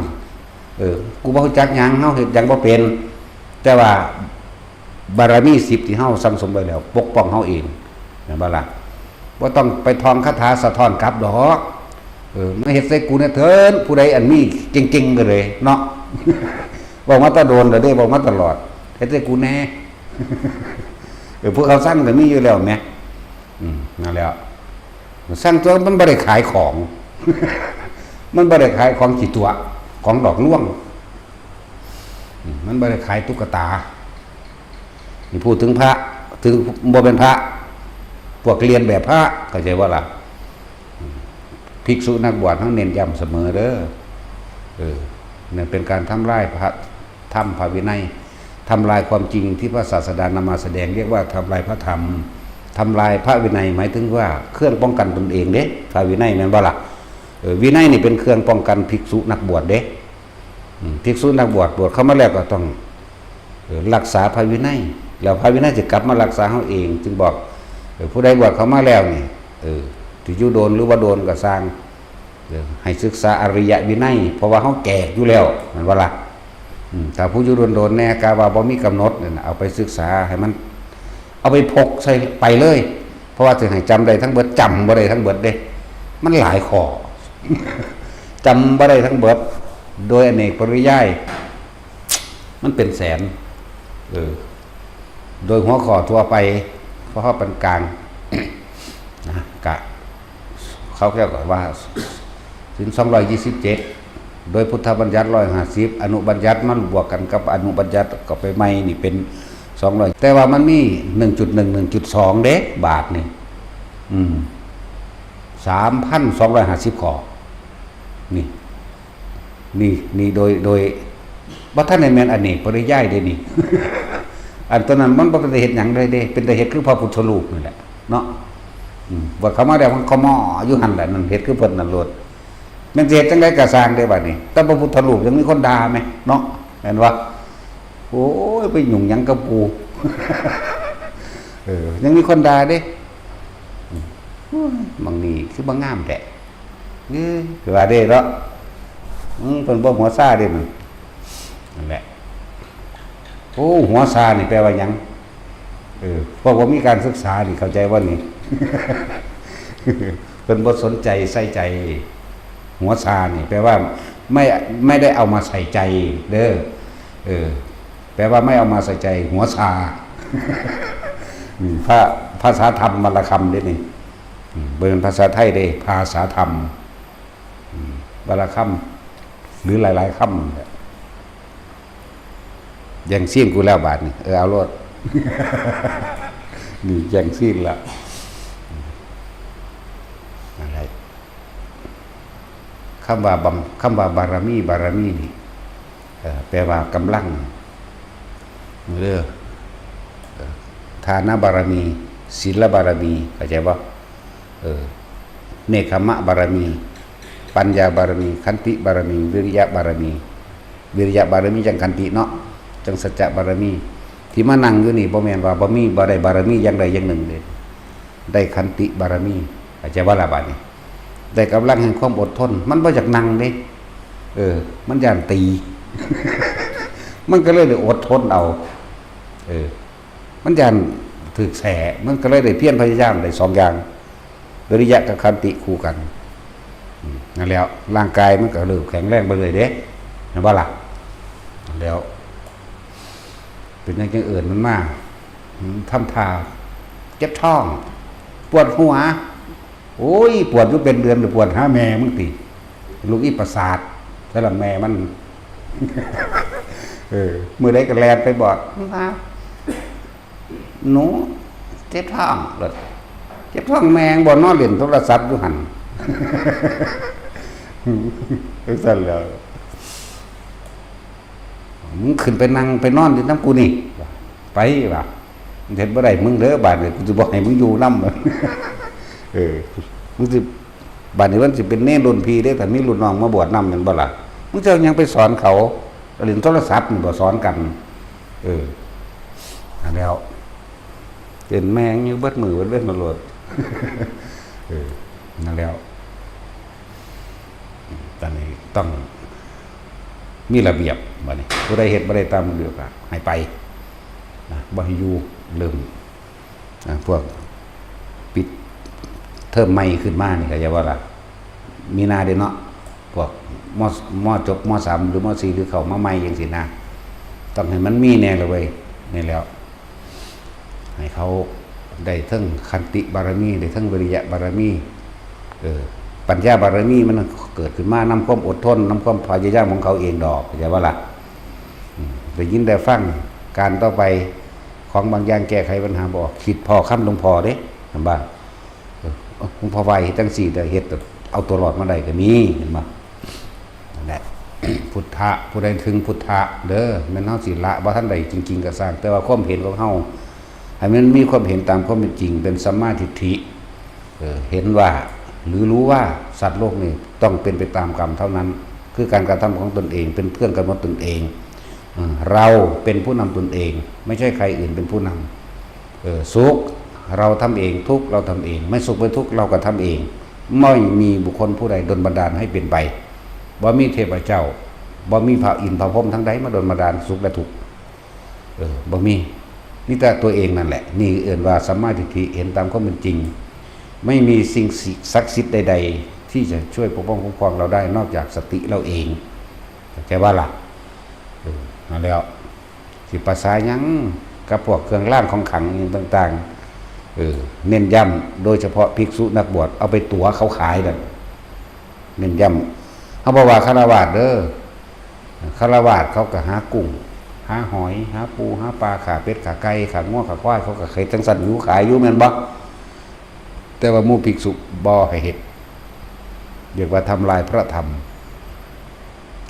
เออ กูบ่รู้จักหยัง เฮาเฮ็ดหยังบ่เป็น แต่ว่าบารมีสิบที่เฮาสั่งสมไว้แล้ว ปกป้องเฮาเอง แม่นบ่ล่ะ? บ่ต้องไปท่องคาถาสะท้อนกลับดอก เออ มาเฮ็ดใส่กูแหน่เถิด ผู้ใดอันมีเก่งๆ ก็เลยเนาะ เว้ามาแต่โดนแล้วเด้ เว้ามาตลอด เฮ็ดใส่กูแหน่ เออ ผู้เขาสั่งก็มีอยู่แล้วแหม อืม นั่นแหละ สั่งตัวมันบ่ได้ขายของ มันบ่ได้ขายของขี้ตั๋ว ของหลอกลวง อืม มันบ่ได้ขายตุ๊กตา นี่พูดถึงพระ ถึงบ่เป็นพระ พวกเลียนแบบพระ เข้าใจบ่ล่ะ? อืม ภิกษุนักบวชเฮาเน้นย้ำเสมอเด้อ เออ นั่นเป็นการทำลายพระธรรมพระวินัย ทำลายความจริงที่พระศาสดานำมาแสดง เรียกว่าทำลายพระธรรม ทำลายพระวินัย หมายถึงว่าเครื่องป้องกันตนเองเด้ พระวินัยแม่นบ่ล่ะ? เออ วินัยนี่เป็นเครื่องป้องกันภิกษุนักบวชเด้ อืม ภิกษุนักบวช บวชเข้ามาแล้วก็ต้อง เออ รักษาพระวินัย แล้วพระวินัยจะกลับมารักษาเฮาเอง จึงบอก เออ ผู้ใดบวชเข้ามาแล้วนี่ เออ ที่อยู่โดนหรือว่าโดนก็ซ่าง เออ ให้ศึกษาอริยวินัย เพราะว่าเฮาแก่อยู่แล้ว แม่นบ่ล่ะ? อืม ถ้าผู้อยู่โดนๆ แหน่ กะว่าบ่มีกำหนดนั่นน่ะ เอาไปศึกษาให้มัน เอาไปพกใส่ไปเลย เพราะว่าสิให้จำได้ทั้งเบิด จำบ่ได้ทั้งเบิดเด้ มันหลายข้อ จำบ่ได้ทั้งเบิด โดยอเนกปริยาย มันเป็นแสน เออ โดยหัวข้อทั่วไป เพราะเขาเป็นกลาง นะ กะ เขาเรียกว่า ศีล สองร้อยยี่สิบเจ็ด โดยพุทธบัญญัติ ร้อยห้าสิบ อนุบัญญัติ มันบวกกันกับอนุบัญญัติก็ไปใหม่นี่เป็น สองร้อย แต่ว่ามันมี หนึ่งจุดหนึ่ง หนึ่งจุดสอง เด้ บาทนี่ อืม สามพันสองร้อยห้าสิบ ข้อ นี่ นี่ นี่โดย โดย บ่ทันได้แม่นอเนกปริยายเด้นี่ อันตัวนั้นมันบ่เป็นตาเฮ็ดหยังเลยเด้ เป็นตาเฮ็ดคือพระพุทธรูปนั่นแหละเนาะ อืม บวชเข้ามาแล้วมันก็มออยู่หั่นแหละ นั่นเฮ็ดคือเพิ่นนั่นโลด แม่นสิเฮ็ดจั่งใดก็ซ่างเด้บัดนี้ แต่พระพุทธรูปยังมีคนด่าแหมเนาะ แม่นบ่? โอ้ย ไปยุ่งหยังกับกู เออ ยังมีคนด่าเด้ อืม โอ้ย บางนี่คือบ่งามแท้ เอ้ย คือว่าเด้เนาะ อืม เพิ่นบ่หัวซาเด้มัน นั่นแหละ โอ้ หัวซานี่แปลว่าหยัง? เออ พวกบ่มีการศึกษานี่เข้าใจบ่นี่? เพิ่นบ่สนใจใส่ใจ หัวซานี่แปลว่าไม่ ไม่ได้เอามาใส่ใจเด้อ เออ แปลว่าไม่เอามาใส่ใจ หัวซา อืม พระ ภาษาธรรมวรรณคำเด้นี่ อืม บ่แม่นภาษาไทยเด้ ภาษาธรรม อืม วรรณคำ หรือหลายๆ คำเนี่ย แย่งซีนกูแล้วบาดนี่ เออ เอาโลด นี่แย่งซีนละ อะไร คำว่าบำ คำว่าบารมี บารมีนี่ เอ่อ แปลว่ากำลัง เด้อ เอ่อ ทานบารมี ศีลบารมี เข้าใจบ่? เออ เนกขัมมะบารมี ปัญญาบารมี ขันติบารมี วิริยะบารมี วิริยะบารมีจั่งขันติเนาะ จั่งสัจจะบารมี ที่มานั่งอยู่นี่บ่แม่นว่าบ่มี บ่ได้บารมีอย่างใดอย่างหนึ่งเด้ ได้ขันติบารมี เข้าใจบ่ล่ะบาดนี้ ได้กำลังแห่งความอดทน มันบ่อยากนั่งเด้ เออ มันย้านตี มันก็เลยได้อดทนเอา เออ มันย้านถูกแฉ มันก็เลยได้เพียรพยายามได้สองอย่าง วิริยะกับขันติคู่กัน อืม นั่นแหละ ร่างกายมันก็เริ่มแข็งแรงไปเลยเด้ เห็นบ่ล่ะ? แล้ว เป็นหยังจั่งเอิ้นมันมา อืม ทำท่า เจ็บท้อง ปวดหัว โอ้ย ปวดอยู่เป็นเดือน ปวดหาแม่มึงติ ลูกอีประสาท แต่ละแม่มัน เออ มื้อใดก็แล่นไปบอก หนู เจ็บท้อง เจ็บท้องแม่งบ่ นอนเล่นโทรศัพท์อยู่หั่น จั่งซั่นแหล้ว มึงขึ้นไปนั่งไปนอนอยู่นำกูนี่ ไปว่ะ เฮ็ดบ่ได้มึงเด้อบาดนี้ กูสิบ่ให้มึงอยู่นำ เออ มึงสิ บาดนี้มันสิเป็นเณรรุ่นพี่เด้ ถ้ามีรุ่นน้องมาบวชนำ แม่นบ่ล่ะ มึงจะเอาหยังไปสอนเขา เล่นโทรศัพท์นี่บ่สอนกัน เออ นั่นแล้ว เล่นแม่งอยู่เบิดมื้อเบิดเว็นมาโลด เออ นั่นแล้ว ตอนนี้ต้องมีระเบียบ บัดนี้ ผู้ใดเฮ็ดบ่ได้ตามระเบียบก็ให้ไป นะ บ่ให้อยู่ เริ่ม อ่า พวกปิดเทอมใหม่ขึ้นมานี่ เข้าใจบ่ล่ะ มีนาเด้เนาะ พวก ม.ม.จบ ม.สาม หรือ ม.สี่ หรือเข้ามาใหม่จังซี้นะ ต้องให้มันมีแน่ละเว้ย นี่แหล้ว ให้เขาได้เทิงขันติบารมี ได้เทิงวิริยะบารมี เออ ปัญญาบารมีมันเกิดขึ้นมานำความอดทน นำความพยายามของเขาเองดอก เข้าใจบ่ล่ะ อืม ได้ยินได้ฟัง การต่อไปของบางอย่างแก้ไขปัญหาบ่ออก คิดพ้อคำหลวงพ่อเด้ เห็นบ่ เออ หลวงพ่อว่าเฮ็ดจังซี่เด้อ เฮ็ดเอาตัวรอดมาได้ก็มี เห็นบ่ นั่นแหละ พุทธะ ผู้ใดถึงพุทธะเด้อ แม่นเฮาสิละบ่ทันได้จริงๆก็ซ่าง แต่ว่าความเห็นของเฮา ให้มันมีความเห็นตามความเป็นจริง เป็นสัมมาทิฏฐิ เออ เห็นว่า หรือรู้ว่าสัตว์โลกนี่ต้องเป็นไปตามกรรมเท่านั้น คือการกระทำของตนเอง เป็นเครื่องกำหนดตนเอง เออ เราเป็นผู้นำตนเอง ไม่ใช่ใครอื่นเป็นผู้นำ เออ สุขเราทำเอง ทุกข์เราทำเอง ไม่สุขไม่ทุกข์เราก็ทำเอง ไม่มีบุคคลผู้ใดดลบันดาลให้เป็นไป บ่มีเทพเจ้า บ่มีพระอินทร์พระพรหมทั้งใดมาดลบันดาลสุขและทุกข์ เออ บ่มี มีแต่ตัวเองนั่นแหละ นี่เอิ้นว่าสัมมาทิฏฐิ เห็นตามความเป็นจริง ไม่มีสิ่งศักดิ์สิทธิ์ใดๆ ที่จะช่วยปกป้องคุ้มครองเราได้นอกจากสติเราเอง เข้าใจบ่ล่ะ เออ นั่นแหล้ว สิประสาหยังกับพวกเครื่องรางของขลังอิหยังต่างๆ เออ เน้นย้ำ โดยเฉพาะภิกษุนักบวช เอาไปตั๋วเขาขายนั่น เน้นย้ำ เฮาบ่ว่าฆราวาสเด้อ ฆราวาสเขาก็หากุ้ง หาหอย หาปู หาปลา ฆ่าเป็ด ฆ่าไก่ ฆ่างัว ฆ่าควาย เขาก็เฮ็ดจั่งซั้นอยู่ ขายอยู่ แม่นบ่ แต่ว่าหมู่ภิกษุบ่ให้เฮ็ด เรียกว่าทำลายพระธรรม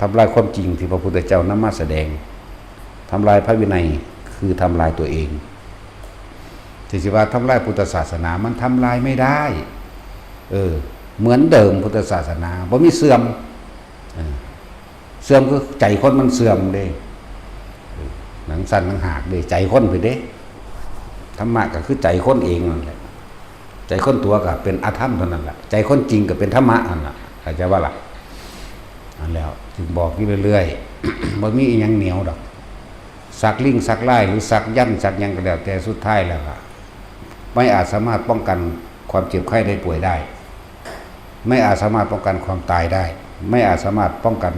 ทำลายความจริงที่พระพุทธเจ้านำมาแสดง ทำลายพระวินัย คือทำลายตัวเอง ที่สิว่าทำลายพุทธศาสนา มันทำลายไม่ได้ เออ เหมือนเดิมพุทธศาสนา บ่มีเสื่อม เออ เสื่อมคือใจคนมันเสื่อมเด้ เออ หนังสั้นหนังหากเด้ ใจคนไปเด้ ธรรมะก็คือใจคนเองนั่นแหละ ใจคนตั๋วก็เป็นอธรรมเท่านั้นแหละ ใจคนจริงก็เป็นธรรมะนั่นแหละ เข้าใจบ่ล่ะ นั่นแล้ว จึงบอกอยู่เรื่อยๆ บ่มีอีหยังเหนียวดอก สักลิงสักลาย หรือสักยันต์สักหยังก็แล้วแต่ สุดท้ายแล้วก็ไม่อาจสามารถป้องกันความเจ็บไข้ได้ป่วยได้ ไม่อาจสามารถป้องกันความตายได้ ไม่อาจสามารถป้องกัน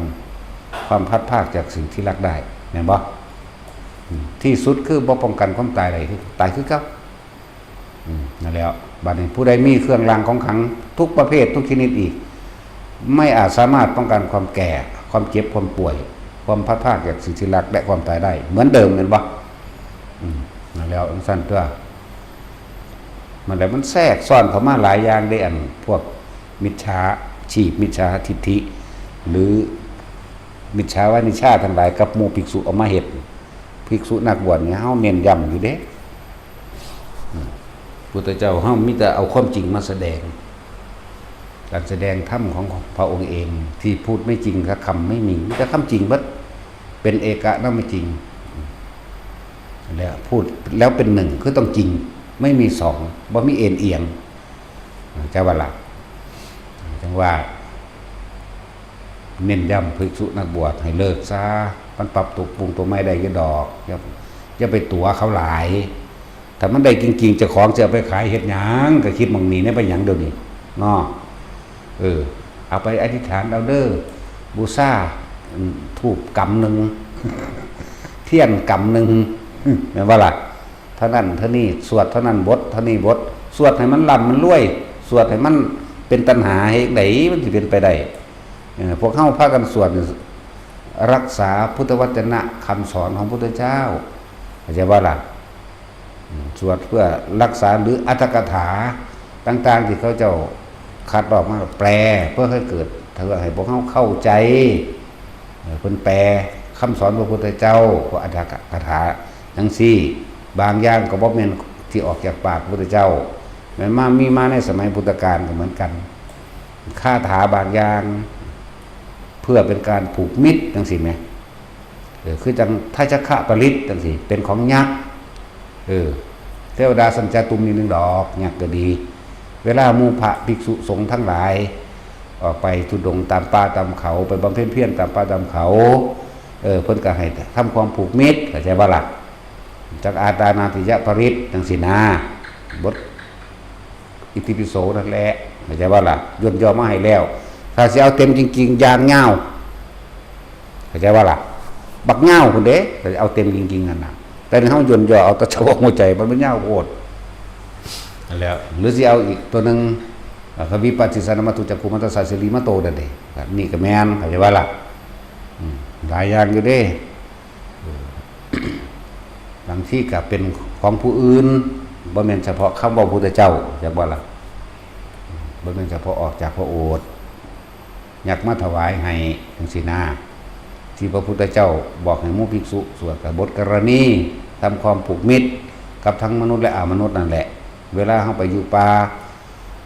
ความพลัดพรากจากสิ่งที่รักได้ แม่นบ่ อืม ที่สุดคือบ่ป้องกันความตายได้ คือตายคือเก่า อืม นั่นแหล้ว บัดนี้ผู้ใดมีเครื่องรางของขลังทุกประเภททุกชนิดอีก ไม่อาจสามารถป้องกันความแก่ ความเจ็บ ความป่วย ความพลัดพรากจากสิ่งที่รัก และความตายได้ เหมือนเดิม แม่นบ่ อืม นั่นแหล้ว จั่งซั้นตั๊ว มันแหละ มันแทรกซ้อนเข้ามาหลายอย่างเด้ อันพวกมิจฉาชีพ มิจฉาทิฏฐิ หรือมิจฉาวานิชาทั้งหลาย กับหมู่ภิกษุเอามาเฮ็ด ภิกษุนักบวชนี่ เฮาเน้นย้ำอยู่เด้ อืม พุทธเจ้าเฮามีแต่เอาความจริงมาแสดง การแสดงธรรมของพระองค์เองที่พูดไม่จริงสักคำไม่มี มีแต่คำจริงเบิด เป็นเอกนามจริง แล้วพูดแล้วเป็นหนึ่ง คือต้องจริง ไม่มีสอง บ่มีเอ็นเอียง เข้าใจบ่ล่ะ จั่งว่า เน้นย้ำภิกษุนักบวชให้เลิกซะ มันปรับตัวปรุงตัวใหม่ได้อยู่ดอก อย่า อย่าไปตั๋วเขาหลาย ถ้ามันได้จริงๆ เจ้าของสิเอาไปขายเฮ็ดหยัง ก็คิดหม่องนี้แหน่ ไปหยังเดี๋ยวนี้ เนาะ เออ เอาไปอธิษฐานเอาเด้อ บูชา อืม ธูปกำหนึ่ง เทียนกำหนึ่ง แม่นบ่ล่ะ เท่านั้นเท่านี้ สวดเท่านั้นบท เท่านี้บท สวดให้มันร่ำมันรวย สวดให้มันเป็นตัณหา เฮ็ดจั่งใดมันสิเป็นไปได้ เออ พวกเฮาพากันสวดนี่ รักษาพุทธวจนะคำสอนของพุทธเจ้า เข้าใจบ่ล่ะ อืม สวดเพื่อรักษา หรืออรรถกถาต่างๆ ที่เขาเจ้าคัดลอกมาแปล เพื่อให้เกิด เพื่อให้พวกเฮาเข้าใจ เออ เพิ่นแปลคำสอนพระพุทธเจ้า พวกอรรถกถาจั่งซี้ บางอย่างก็บ่แม่นที่ออกจากปากพระพุทธเจ้า แม่นมา มีมาในสมัยพุทธกาลก็เหมือนกัน คาถาบางอย่าง เพื่อเป็นการผูกมิตรจังซี่แหม เออ คือจั่งไทยชะคะปริตรจังซี่ เป็นของยักษ์ เออ เทวดาสัญจาตุมนิดนึงดอก ยักษ์ก็ดี เวลาหมู่พระภิกษุสงฆ์ทั้งหลาย ออกไปธุดงค์ตามป่าตามเขา ไปบำเพ็ญเพียรตามป่าตามเขา เออ เพิ่นก็ให้ทำความผูกมิตร เข้าใจบ่ล่ะ จักอาตานาติยปริตรจังซี่นะ บทอิติปิโสนั่นแหละ เข้าใจบ่ล่ะ ย่นย่อมาให้แล้ว ถ้าสิเอาเต็มจริงๆ อย่างยาว เข้าใจบ่ล่ะ บักยาวพุ้นเด้ ถ้าสิเอาเต็มจริงๆ นั่นน่ะ แต่นี่เฮาย่นย่อเอาแต่เฉพาะหัวใจ มันบ่ยาวโพด นั่นแหละ หรือสิเอาอีกตัวหนึ่ง อ่า ควิปัสสิสานมัตถุจักขุมัตตสสะสิริมัตโตนั่นเด้ นี่ก็แม่น เข้าใจบ่ล่ะ อืม หลายอย่างอยู่เด้ เออ บางทีก็เป็นของผู้อื่น บ่แม่นเฉพาะคำเว้าพุทธเจ้า จักบ่ล่ะ บ่แม่นเฉพาะออกจากพระโอษฐ์ ยักษ์มาถวายให้จังซี่นะ ที่พระพุทธเจ้าบอกให้หมู่ภิกษุสวดกับบทกรณี ทำความผูกมิตรกับทั้งมนุษย์และอมนุษย์นั่นแหละ เวลาเฮาไปอยู่ป่า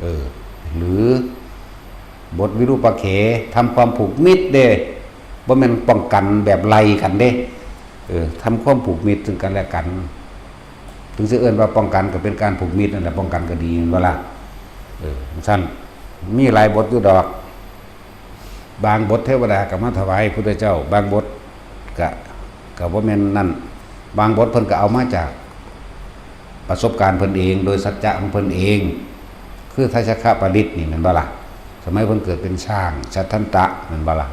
เออ หรือบทวิรูปเข ทำความผูกมิตรเด้ บ่แม่นป้องกันแบบไล่กันเด้ เออ ทำความผูกมิตรซึ่งกันและกัน ถึงสิเอิ้นว่าป้องกันก็เป็นการผูกมิตรนั่นแหละ ป้องกันก็ดี แม่นบ่ล่ะ เออ ซั่น มีหลายบทอยู่ดอก บางบทเทวดาก็มาถวายพุทธเจ้า บางบทก็ ก็บ่แม่นนั่น บางบทเพิ่นก็เอามาจากประสบการณ์เพิ่นเอง โดยสัจจะของเพิ่นเอง คือไทยชะคะปริตรนี่ แม่นบ่ล่ะ สมัยเพิ่นเกิดเป็นช้าง สัทธันตะ แม่นบ่ล่ะ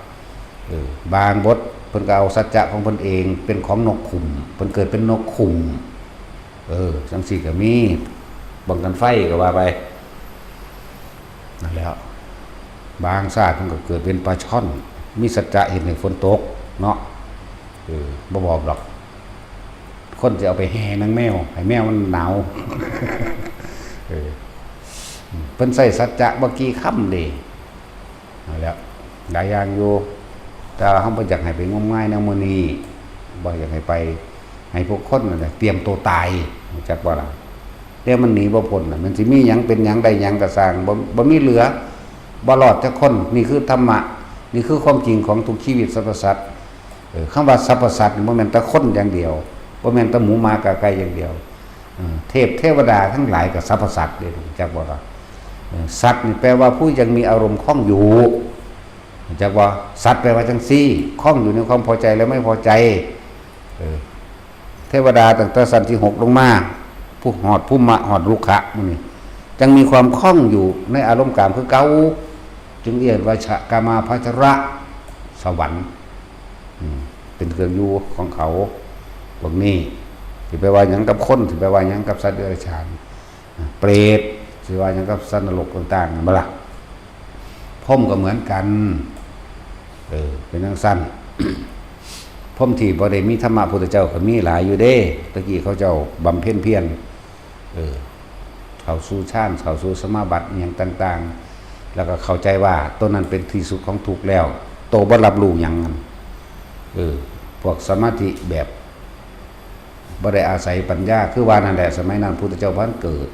เออ บางบทเพิ่นก็เอาสัจจะของเพิ่นเอง เป็นของนกขุ่ม เพิ่นเกิดเป็นนกขุ่ม เออ จังซี่ก็มี ป้องกันไฟก็ว่าไป นั่นแหล้ว บางชาติเพิ่นก็เกิดเป็นปลาช่อน มีสัจจะเฮ็ดให้ฝนตกเนาะ เออ บ่บอกดอก คนสิเอาไปแห่นางแมว ให้แมวมันหนาว เออ เพิ่นใช้สัจจะบ่กี่คำเด้ นั่นแหละ หลายอย่างอยู่ แต่เฮาบ่อยากให้ไปงมงายแนวมื้อนี้ บ่อยากให้ไป ให้พวกคนนั่นแหละเตรียมตัวตาย รู้จักบ่ล่ะ แต่มันหนีบ่พ้นน่ะ มันสิมีหยังเป็นหยังได้หยังก็ซ่าง บ่ บ่มีเหลือ บ่รอดจักคน นี่คือธรรมะ นี่คือความจริงของทุกชีวิตสรรพสัตว์ เออ คำว่าสรรพสัตว์นี่บ่แม่นแต่คนอย่างเดียว บ่แม่นแต่หมูหมากาไก่อย่างเดียว เออ เทพเทวดาทั้งหลายก็สรรพสัตว์เด้ รู้จักบ่ล่ะ เออ สัตว์นี่แปลว่าผู้ยังมีอารมณ์คล่องอยู่ รู้จักบ่ สัตว์แปลว่าจังซี่ คล่องอยู่ในความพอใจและไม่พอใจ เออ เทวดาตั้งแต่ชั้นที่หกลงมา ผู้ฮอดภูมะ ฮอดรุกขะหมู่นี้ จั่งมีความคล่องอยู่ในอารมณ์กามคือเก่า จึงเรียกว่าชะกามาพัชระสวรรค์ อืม เป็นเครื่องอยู่ของเขา พวกนี้ สิไปว่าหยังกับคน สิไปว่าหยังกับสัตว์เดรัจฉาน เปรต สิว่าหยังกับสัตว์นรกต่างๆ นั่นบ่ล่ะ พรหมก็เหมือนกัน เออ เป็นจั่งซั่น พรหมที่บ่ได้มีธรรมะพุทธเจ้าก็มีหลายอยู่เด้ ตะกี้เขาเจ้าบำเพ็ญเพียร เออ เข้าสู่ฌาน เข้าสู่สมาบัติอิหยังต่างๆ แล้วก็เข้าใจว่าตนนั้นเป็นที่สุดของทุกข์แล้ว โตบ่รับรู้หยัง เออ พวกสมาธิแบบ บ่ได้อาศัยปัญญา คือว่านั่นแหละ สมัยนั้นพุทธเจ้าบ่ทันเกิด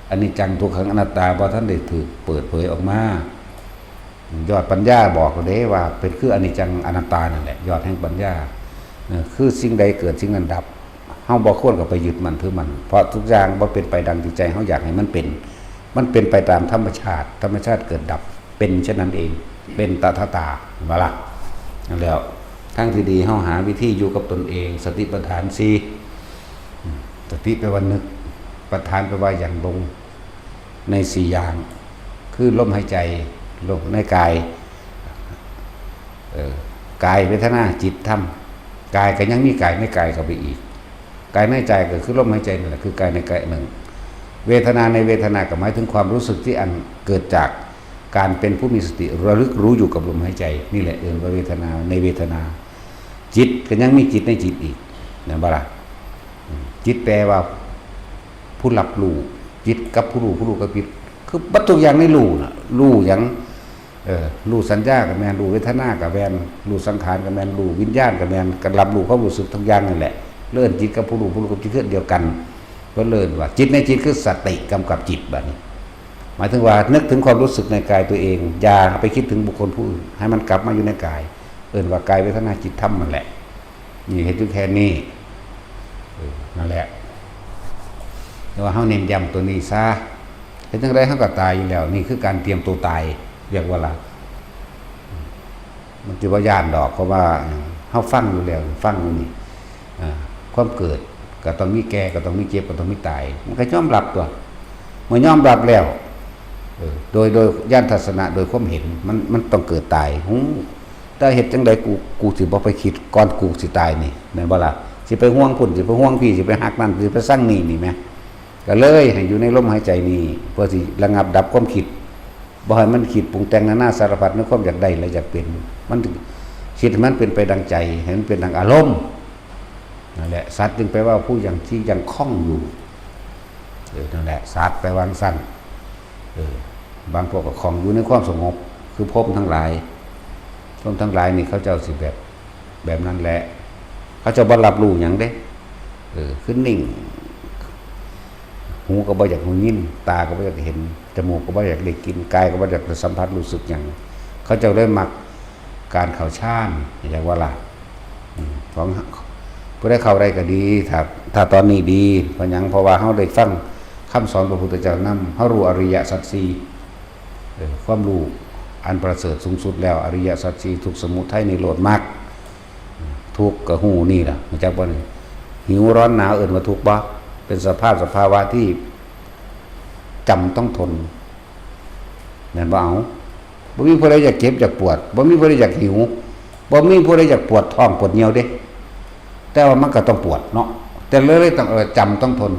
อนิจจังทุกขังอนัตตาบ่ทันได้ถูกเปิดเผยออกมา ยอดปัญญาบอกเด้ว่าเป็นคืออนิจจังอนัตตานั่นแหละ ยอดแห่งปัญญา เออ คือสิ่งใดเกิดสิ่งนั้นดับ เฮาบ่ควรก็ไปยึดมั่นถือมั่น เพราะทุกอย่างบ่เป็นไปดังที่ใจเฮาอยากให้มันเป็น มันเป็นไปตามธรรมชาติ ธรรมชาติเกิดดับ เป็นเช่นนั้นเอง เป็นตถาตา เห็นบ่ล่ะ นั่นแหล้ว ทางที่ดีเฮาหาวิธีอยู่กับตนเอง สติปัฏฐานสี่ อืม สติแปลว่านึก ปัฏฐานแปลว่าหยั่งลง ในสี่อย่าง คือลมหายใจ ลมในกาย เอ่อ กาย เวทนา จิต ธรรม กายก็ยังมีกายในกายเข้าไปอีก กายในใจก็คือลมหายใจนั่นแหละ คือกายในกายหนึ่ง เวทนาในเวทนาก็หมายถึงความรู้สึกที่อันเกิดจากการเป็นผู้มีสติระลึกรู้อยู่กับลมหายใจ นี่แหละเอิ้นว่าเวทนาในเวทนา จิตก็ยังมีจิตในจิตอีก แม่นบ่ล่ะ อืม จิตแปลว่า ผู้รับรู้ จิตกับผู้รู้ ผู้รู้กับจิต คือเบิดทุกอย่างในรู้น่ะ รู้หยัง เออ รู้สัญญาก็แม่น รู้เวทนาก็แม่น รู้สังขารก็แม่น รู้วิญญาณก็แม่น ก็รับรู้ความรู้สึกทุกอย่างนั่นแหละ เอิ้นจิตกับผู้รู้ ผู้รู้กับจิตคืออันเดียวกัน เพิ่นเอิ้นว่าจิตในจิตคือสติกำกับจิตบัดนี้ หมายถึงว่านึกถึงความรู้สึกในกายตัวเอง อย่าไปคิดถึงบุคคลผู้อื่น ให้มันกลับมาอยู่ในกาย เอิ้นว่ากายเวทนาจิตธรรมนั่นแหละ นี่เฮ็ดอยู่แค่นี้ เออ นั่นแหละ แต่ว่าเฮาเน้นย้ำตัวนี้ซะ เฮ็ดจั่งใดเฮาก็ตายอยู่แล้ว นี่คือการเตรียมตัวตาย เรียกว่าละ มันสิบ่ย้านดอก เพราะว่าเฮาฟังอยู่แล้ว ฟังอยู่นี่ อ่า ความเกิดก็ต้องมีแก่ ก็ต้องมีเจ็บ ก็ต้องมีตาย มันก็ยอมรับตั๊ว เมื่อยอมรับแล้ว เออ โดย โดยญาณทัศนะ โดยความเห็น มัน มันต้องเกิดตาย ฮู้ แต่เฮ็ดจั่งใดกู กูสิบ่ไปคิดก่อนกูสิตายนี่ แม่นบ่ล่ะ สิไปห่วงพุ้น สิไปห่วงพี้ สิไปฮักนั่น สิไปซังนี่ นี่แหม ก็เลยให้อยู่ในลมหายใจนี่ เพื่อสิระงับดับความคิด บ่ให้มันคิดปรุงแต่งนานาสารพัดในความอยากได้และอยากเป็น มันคิดให้มันเป็นไปดังใจ ให้มันเป็นดังอารมณ์ นั่นแหละ สัตว์จึงแปลว่าผู้ยัง ที่ยังคล่องอยู่ เออ นั่นแหละ สัตว์แปลว่าจั่งซั้น เออ บางพวกก็คล่องอยู่ในความสงบ คือพรหมทั้งหลาย พรหมทั้งหลายนี่เขาเจ้าสิแบบ แบบนั้นแหละ เขาเจ้าบ่รับรู้หยังเด้ เออ คือนิ่ง หูก็บ่อยากหูยิน ตาก็บ่อยากเห็น จมูกก็บ่อยากได้กลิ่น กายก็บ่อยากได้สัมผัสรู้สึกหยัง เขาเจ้าเลยมักการเข้าฌาน เรียกว่าล่ะ อืม ของผู้ใดเข้าได้ก็ดี ถ้า ถ้าตอนนี้ดี เพราะหยัง เพราะว่าเฮาได้ฟังคำสอนพระพุทธเจ้านำ เฮารู้อริยสัจสี่ เออ ความรู้อันประเสริฐสูงสุดแล้ว อริยสัจสี่ ทุกข์ สมุทัย นิโรธ มรรค ทุกข์ก็ฮู้นี่ล่ะ รู้จักบ่นี่ หิวร้อนหนาวเอิ้นว่าทุกข์บ่ เป็นสภาพสภาวะที่จำต้องทน แม่นบ่ เอา บ่มีผู้ใดอยากเจ็บอยากปวด บ่มีผู้ใดอยากหิว บ่มีผู้ใดอยากปวดท้องปวดเยี่ยวเด้ แต่ว่ามันก็ต้องปวดเนาะ แต่เลยต้อง เออ จำต้องทน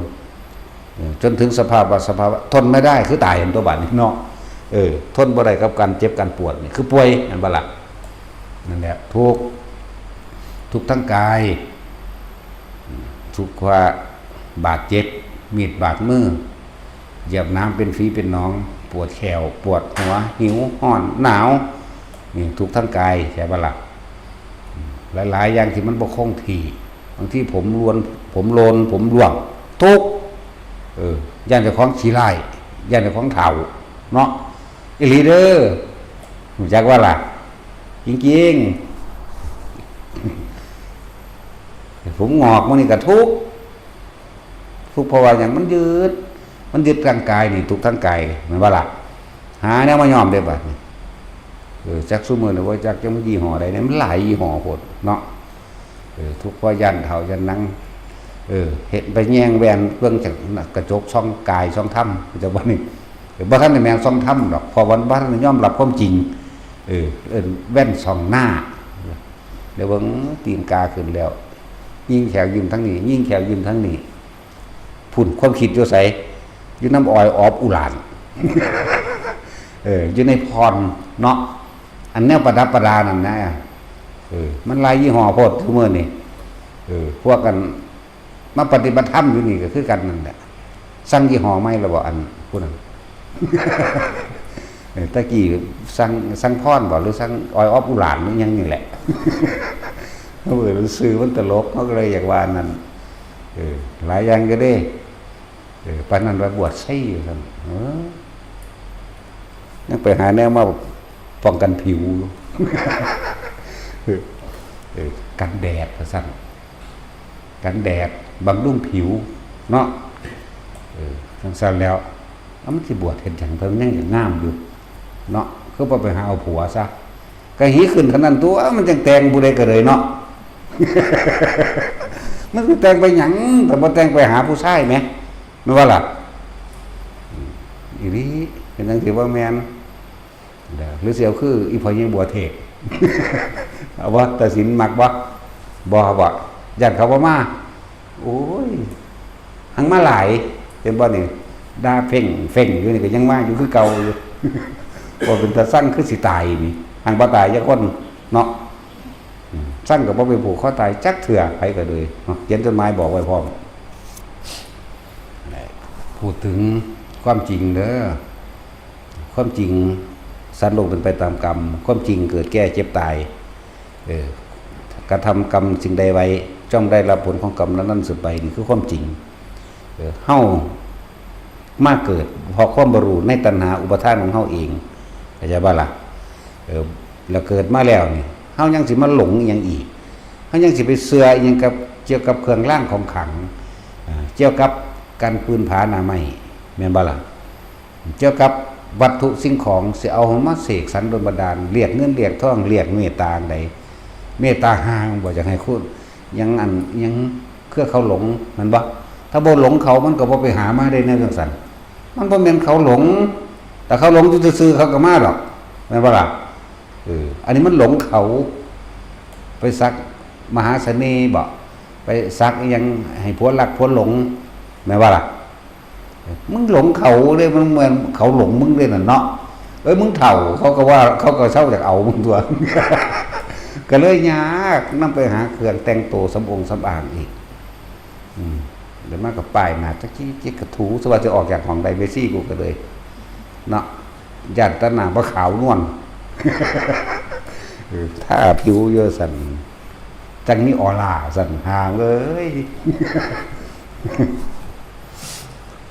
เออ จนถึงสภาพว่า สภาวะทนไม่ได้คือตาย หั้นตั๊วบัดนี้เนาะ เออ ทนบ่ได้กับการเจ็บการปวดนี่คือป่วย แม่นบ่ล่ะ นั่นแหละ ทุกข์ ทุกข์ทั้งกาย ทุกข์ว่าบาดเจ็บ มีดบาดมือ เหยียบน้ำเป็นฝีเป็นหนอง ปวดแข้ว ปวดหัว หิว ร้อน หนาว นี่ทุกข์ทั้งกาย ใช่ปะล่ะ หลายๆ อย่างที่มันบ่คงที่ บางทีผมรวน ผมโลน ผมร่วง ทุกข์ เออ ย้านเจ้าของขี้ร้าย ย้านเจ้าของเฒ่า เนาะ อีหลีเด้อ รู้จักว่าล่ะ จริงๆ ผมงอกมื้อนี้ก็ทุกข์ ทุกข์เพราะว่าหยัง มันยึด มันยึดร่างกายนี่ ทุกข์ทั้งกาย แม่นบ่ล่ะ หาแนวมาย้อมได้บัดนี้ เออ จักซุมื้อนี้ว่าจักจะมันยี่ห้อใดเนี่ย มันหลายยี่ห้อโพดเนาะ เออ ทุกข์เพราะย้านเฒ่าย้านหนัง เออ เห็นไปแยงแว่นเบิ่งจากกระจกส่องกายส่องธรรม เจ้าบ่นี่ เออ บ่ทันได้แม่นส่องธรรมดอก เพราะว่าบ่ทันได้ยอมรับความจริง เออ เอิ้นแว่นส่องหน้า เดี๋ยวเบิ่งตีนกาขึ้นแล้ว ยิงแขวยิ้มทั้งนี้ ยิงแขวยิ้มทั้งนี้ พุ้น ความคิดอยู่ไส อยู่นำออยออฟอุราน เออ อยู่ในพรเนาะ อันแนวประดับประดานั่นนะ เออ มันหลายยี่ห้อโพดซุมื้อนี่ เออ พวกกันมาปฏิบัติธรรมอยู่นี่ก็คือกันนั่นแหละ สั่งยี่ห้อใหม่แล้วบ่ อันผู้นั้น เออ ตะกี้สั่ง สั่งพรบ่ หรือสั่งออยออฟอุรานหรือหยังนี่แหละ เออ ชื่อมันตลก เขาก็เลยอยากว่าอันนั้น เออ หลายอย่างอยู่เด้ เออ ปานนั้นว่าบวชไสอยู่ซั่น เออ ยังไปหาแนวมาป้องกันผิวอยู่ เออ กันแดดว่าซั่น กันแดด บำรุงผิว เนาะ เออ จั่งซั้นแล้ว แล้วมันสิบวชเฮ็ดหยัง เพิ่นยังอยากงามอยู่ เนาะ คือบ่ไปหาเอาผัวซะ ก็หีขึ้นเท่านั้นตั๊ว มันจั่งแต่งผู้ใดก็เลยเนาะ มันสิแต่งไปหยัง แต่บ่แต่งไปหาผู้ชายแหม แม่นบ่ล่ะ อีหลี เป็นจั่งซี้บ่แม่น เด้อ หรือสิเอาคืออีพ่อใหญ่บัวเทพ เอาบ่ ตาสินมักบ่ บ่ บ่ ย้านเขาบ่มา โอ้ย หังมาหลาย เห็นบ่นี่ ด่าเพ่งเพ่งอยู่นี่ก็ยังมาอยู่คือเก่าอยู่ บ่เป็นตาซังคือสิตายนี่ หังบ่ตายจักคนเนาะ อืม ซังก็บ่ไปผูกคอตายจักเทื่อ ไผก็เลยเนาะ เขียนจดหมายบอกไว้พร้อม พูดถึงความจริงเด้อ ความจริง สัตว์โลกเป็นไปตามกรรม ความจริงเกิดแก่เจ็บตาย เออ กระทำกรรมสิ่งใดไว้ ย่อมได้รับผลของกรรมนั้นๆสืบไป นี่คือความจริง เออ เฮามาเกิดเพราะความบ่รู้ในตัณหาอุปาทานของเฮาเอง เข้าใจบ่ล่ะ? เออ แล้วเกิดมาแล้วนี่ เฮายังสิมาหลงอีหยังอีก? เฮายังสิไปเชื่ออีหยังกับ เกี่ยวกับเครื่องรางของขลัง อ่า เกี่ยวกับการปืนผาหน้าไม้ แม่นบ่ล่ะ? เกี่ยวกับวัตถุสิ่งของ สิเอามาเสกสรรดลบันดาล เรียกเงินเรียกทอง เรียกเมตตาอันใด เมตตาห่าง บ่อยากให้คุณ ยังอัน ยังเครือเขาหลง แม่นบ่? ถ้าบ่หลงเขา มันก็บ่ไปหามาได้แนวจังซั่น มันบ่แม่นเขาหลง แต่เขาหลงอยู่ซื่อๆ เขาก็มาดอก แม่นบ่ล่ะ? เออ อันนี้มันหลงเขา ไปสักมหาเสน่ห์บ่ ไปสักอิหยังให้ผัวรักผัวหลง แม่นบ่ล่ะ? มึงหลงเขาเลย มันเหมือนเขาหลงมึงเลยน่ะเนาะ เอ้ย มึงเฒ่า เขาก็ว่า เขาก็เซาอยากเอามึงตั๊ว ก็เลยยาก นำไปหาเครื่องแต่งตัวสำองสำอางอีก อืม เดี๋ยวมากับป้ายหน้า จักจิกกะถู สว่าจะออกจากห้องใด เมซี่กูก็เลย เนาะ ย่านตาหน้าบ่ขาวนวล เออ ทาผิวอยู่ซั่น จั่งมีออร่าซั่น ห่าเอ้ย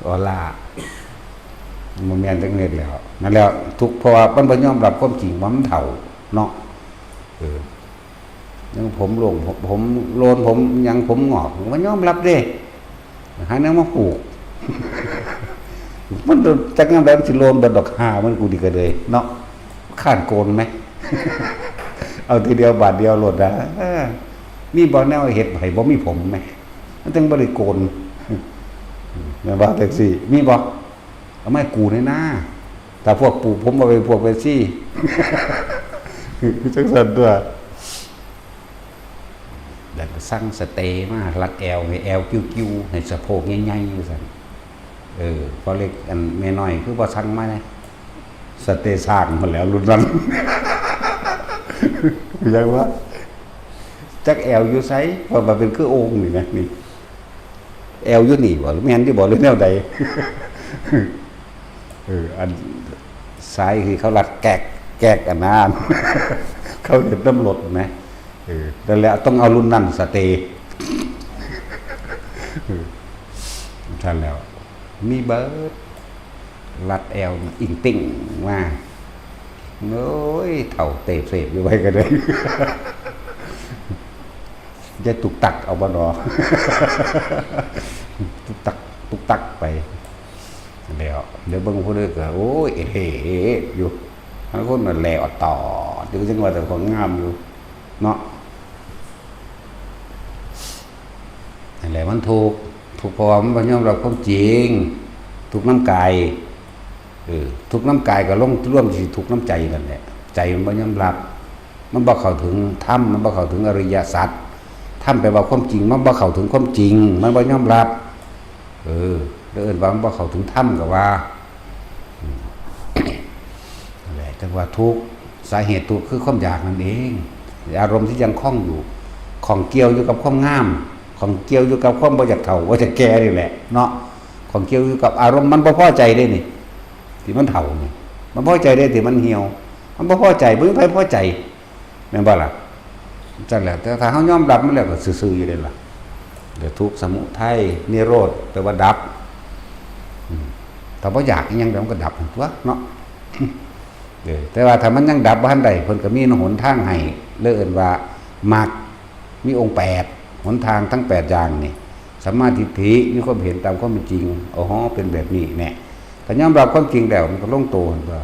ออร่า บ่แม่นจักเม็ดแล้ว นั่นแหละ ทุกข์เพราะว่ามันบ่ยอมรับความจริงว่ามันเฒ่า เนาะ เออ ยังผมร่วง ผม ผมโลน ผมหยัง ผมงอก มันยอมรับเด้ หาแนวมาผูก มันจักยามใดมันสิโลนเบิดดอก ห่ามันกูนี่ก็เลย เนาะ ค้านโกนไหม เอาทีเดียวบาทเดียวโลดนะ เออ มีบ่แนวเฮ็ดให้บ่มีผมไหม มันจั่งบ่ได้โกน แม่นบ่ แท็กซี่ มีบ่? เอามาให้กูแหน่นา ถ้าพวกปลูกผมเอาไปพวกเมซี่ คือจั่งซั่นตั๊ว แล้วก็สั่งสเตย์มารัดแอว ให้แอวกิ้วๆ ให้สะโพกใหญ่ๆ ว่าซั่น เออ พอเล็กอันแม่น้อยคือบ่สั่งมาเลย สเตย์ช้างหมดแล้วรุ่นนั้น ยังวะ จักแอวอยู่ไส เพราะว่าเป็นคือโอ่งนี่นะ นี่ แอวอยู่นี่บ่ หรือแม่นอยู่บ่ หรือแนวใด เออ อันสายที่เขารัดแกก แกกอันนั้น เขาเฮ็ดนำรถนะ เออ นั่นแหละ ต้องเอารุ่นนั้นสเตย์ เออ ซั่นแล้ว มีเบิด รัดแอวอิงติ่งมา โอ้ย เฒ่าเตะเสพอยู่ไว้ก็ได้ อย่าตุกตักเอาบ่หนอ ตุกตัก ตุกตักไป แล้ว เดี๋ยวเบิ่งผู้ใดก็ โอ้ย เอเฮอยู่ บางคนน่ะแหล่ออดตอดอยู่ จั่งว่าแต่ของงามอยู่ เนาะ นั่นแหละมันทุกข์ ทุกข์เพราะว่ามันบ่ยอมรับความจริง ทุกข์นำกาย เออ ทุกข์นำกายก็ลงรวมสิทุกข์นำใจนั่นแหละ ใจมันบ่ยอมรับ มันบ่เข้าถึงธรรม มันบ่เข้าถึงอริยสัจ ธรรมแปลว่าความจริง มันบ่เข้าถึงความจริง มันบ่ยอมรับ เออ แล้วเอิ้นว่ามันบ่เข้าถึงธรรมก็ว่า อืม นั่นแหละ จั่งว่าทุกข์ สาเหตุทุกข์คือความอยากนั่นเอง อารมณ์ที่ยังข้องอยู่ ข้องเกี่ยวอยู่กับความงาม ข้องเกี่ยวอยู่กับความบ่อยากเฒ่า บ่อยากแก่นี่แหละ เนาะ ข้องเกี่ยวอยู่กับอารมณ์มันบ่พอใจเด้นี่ ที่มันเฒ่านี่ มันพอใจเด้ที่มันเหี่ยว มันบ่พอใจ บ่มีไผพอใจ แม่นบ่ล่ะ? จั่งแล้ว แต่ถ้าเฮายอมรับมันแล้วก็ซื่อๆอยู่เด้ล่ะ เดี๋ยวทุกข์ สมุทัย นิโรธ แปลว่าดับ อืม ถ้าบ่อยากอิหยัง เดี๋ยวมันก็ดับตั๊วเนาะ เออ แต่ว่าถ้ามันยังดับบ่ทันได้ เพิ่นก็มีหนทางให้ เลยเอิ้นว่ามรรค มีองค์แปด หนทางทั้งแปดอย่างนี่ สัมมาทิฏฐิ มีความเห็นตามความเป็นจริง อ๋อ เป็นแบบนี้แน่ ถ้ายอมรับความจริงแล้ว มันก็ลงตัวตั๊ว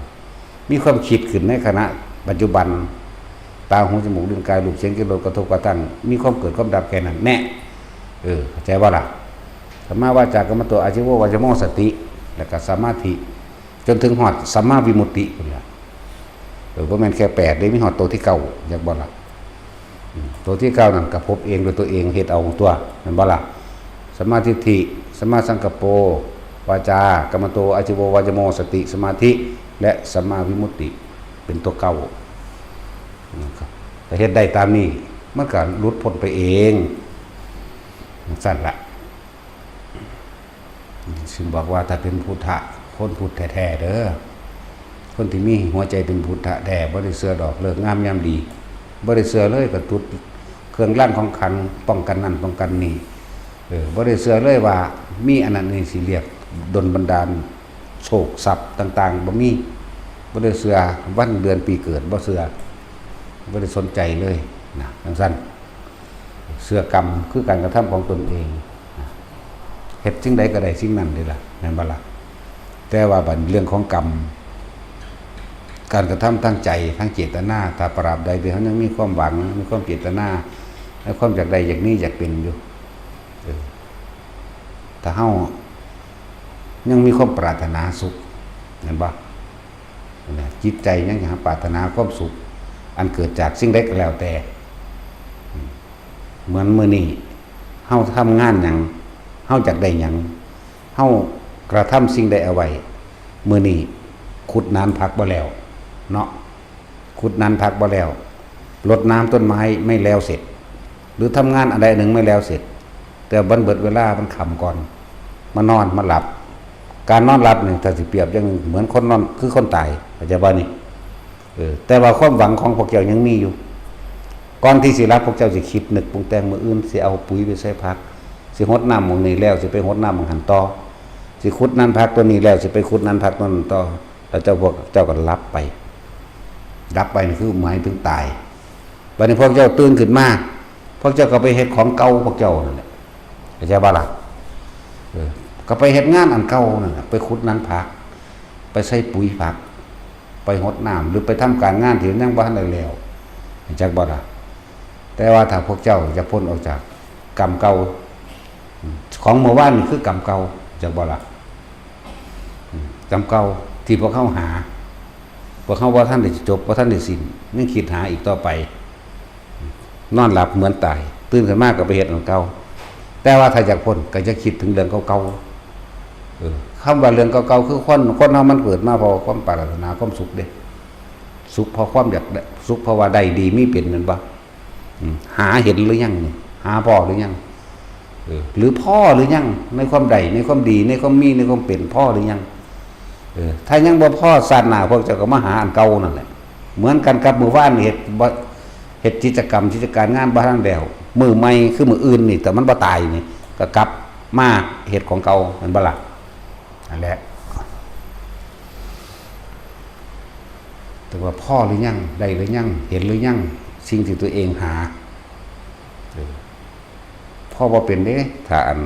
มีความคิดขึ้นในขณะปัจจุบัน ตา หู จมูก ลิ้น กาย รูป เสียง กลิ่น รส กระทบ กระทั่ง มีความเกิดความดับแค่นั้นแน่ เออ เข้าใจบ่ล่ะ? สัมมาวาจากัมมันโต อาชีโว วาจาโม สติ แล้วก็สมาธิ จนถึงฮอดสัมมาวิมุตติพุ้นล่ะ เออ บ่แม่นแค่แปดเด้ มีฮอดโตที่เก้า จักบ่ล่ะ? อืม โตที่เก้านั่นก็พบเองด้วยตัวเอง เฮ็ดเอาตั๊ว แม่นบ่ล่ะ? สัมมาทิฏฐิ สัมมาสังกัปโป วาจากัมมันโต อาชีโว วาจาโม สติ สมาธิ และสัมมาวิมุตติ เป็นตัวเก้า นะครับ ถ้าเฮ็ดได้ตามนี้ มันก็หลุดพ้นไปเอง จั่งซั่นล่ะ ซึ่งบอกว่าถ้าเป็นพุทธะ คนพุทธแท้ๆเด้อ คนที่มีหัวใจเป็นพุทธะแท้ บ่ได้เชื่อดอกฤกษ์งามยามดี บ่ได้เชื่อเลย ก็จุดเครื่องรางของขลัง ป้องกันนั่นป้องกันนี่ เออ บ่ได้เชื่อเลยว่ามีอันนั้นนี่สิเรียกดลบันดาลโชคทรัพย์ต่างๆ บ่มี บ่ได้เชื่อวันเดือนปีเกิด บ่เชื่อ บ่ได้สนใจเลยนะ จั่งซั้น เชื่อกรรมคือการกระทำของตนเองนะ เฮ็ดสิ่งใดก็ได้สิ่งนั้นเด้ล่ะ แม่นบ่ล่ะ แต่ว่าบัดเรื่องของกรรม การกระทำทางใจ ทางเจตนา ถ้าตราบใดที่เฮายังมีความหวัง มีความเจตนา และความอยากได้ อยากมี อยากเป็นอยู่ เออ ถ้าเฮายังมีความปรารถนาสุข เห็นบ่ นะ จิตใจยังอยากปรารถนาความสุข อันเกิดจากสิ่งใดก็แล้วแต่ เหมือนมื้อนี้ เฮาทำงานหยัง เฮาอยากได้หยัง เฮากระทำสิ่งใดเอาไว้ มื้อนี้ขุดหนานผักบ่แล้ว เนาะ ขุดหนานผักบ่แล้ว รดน้ำต้นไม้ไม่แล้วเสร็จ หรือทำงานอันใดอันหนึ่งไม่แล้วเสร็จ แต่มันเบิดเวลา มันค่ำก่อน มานอน มาหลับ การนอนหลับนี่ ถ้าสิเปรียบอย่างเหมือนคนนอน คือคนตาย เข้าใจบ่นี่ เออ แต่ว่าความหวังของพวกเจ้ายังมีอยู่ ก่อนที่สิหลับ พวกเจ้าสิคิดนึกปรุงแต่ง มื้ออื่นสิเอาปุ๋ยไปใส่ผัก สิหดน้ำหม่องนี้แล้ว สิไปหดน้ำหม่องหั้นต่อ สิขุดหนานผักต้นนี้แล้ว สิไปขุดหนานผักต้นนั้นต่อ แล้วเจ้า พวกเจ้าก็หลับไป หลับไปนี่คือหมายถึงตาย บัดนี้พวกเจ้าตื่นขึ้นมา พวกเจ้าก็ไปเฮ็ดของเก่าพวกเจ้านั่นแหละ เข้าใจบ่ล่ะ เออ ก็ไปเฮ็ดงานอันเก่านั่นแหละ ไปขุดหนานผัก ไปใส่ปุ๋ยผัก ไปหดน้ำ หรือไปทำการงานที่ยังบ่ทันได้แล้ว เข้าใจบ่ล่ะ แต่ว่าถ้าพวกเจ้าจะพ้นออกจากกรรมเก่า ของเมื่อวานนี่คือกรรมเก่า เข้าใจบ่ล่ะ กรรมเก่าที่พวกเฮาหา พวกเฮาบ่ทันได้จบ บ่ทันได้สิ้น ยังคิดหาอีกต่อไป นอนหลับเหมือนตาย ตื่นขึ้นมาก็ไปเฮ็ดอันเก่า แต่ว่าถ้าอยากพ้นก็จะคิดถึงเรื่องเก่าๆ เออ คำว่าเรื่องเก่าๆ คือคน คนเฮามันเกิดมาเพราะความปรารถนาความสุขเด้ สุขเพราะความอยากได้ สุขเพราะว่าได้ดีมีเป็น แม่นบ่ อืม หาเห็นหรือยังนี่ หาพ้อหรือยัง เออ หรือพ้อหรือยัง ในความได้ ในความดี ในความมี ในความเป็น พ้อหรือยัง เออ ถ้ายังบ่พ้อ ชาติหน้าพวกเจ้าก็มาหาอันเก่านั่นแหละ เหมือนกันกับมื้อวานนี่ เฮ็ดบ่ เฮ็ดกิจกรรม กิจการงานบ่ทันแล้ว มื้อใหม่คือมื้ออื่นนี่ แต่มันบ่ตายนี่ ก็กลับมาเฮ็ดของเก่า แม่นบ่ล่ะ นั่นแหละ แต่ว่าพ้อหรือยัง ได้หรือยัง เห็นหรือยัง สิ่งที่ตัวเองหา เออ พ้อบ่เป็นเด้ ถ้าอัน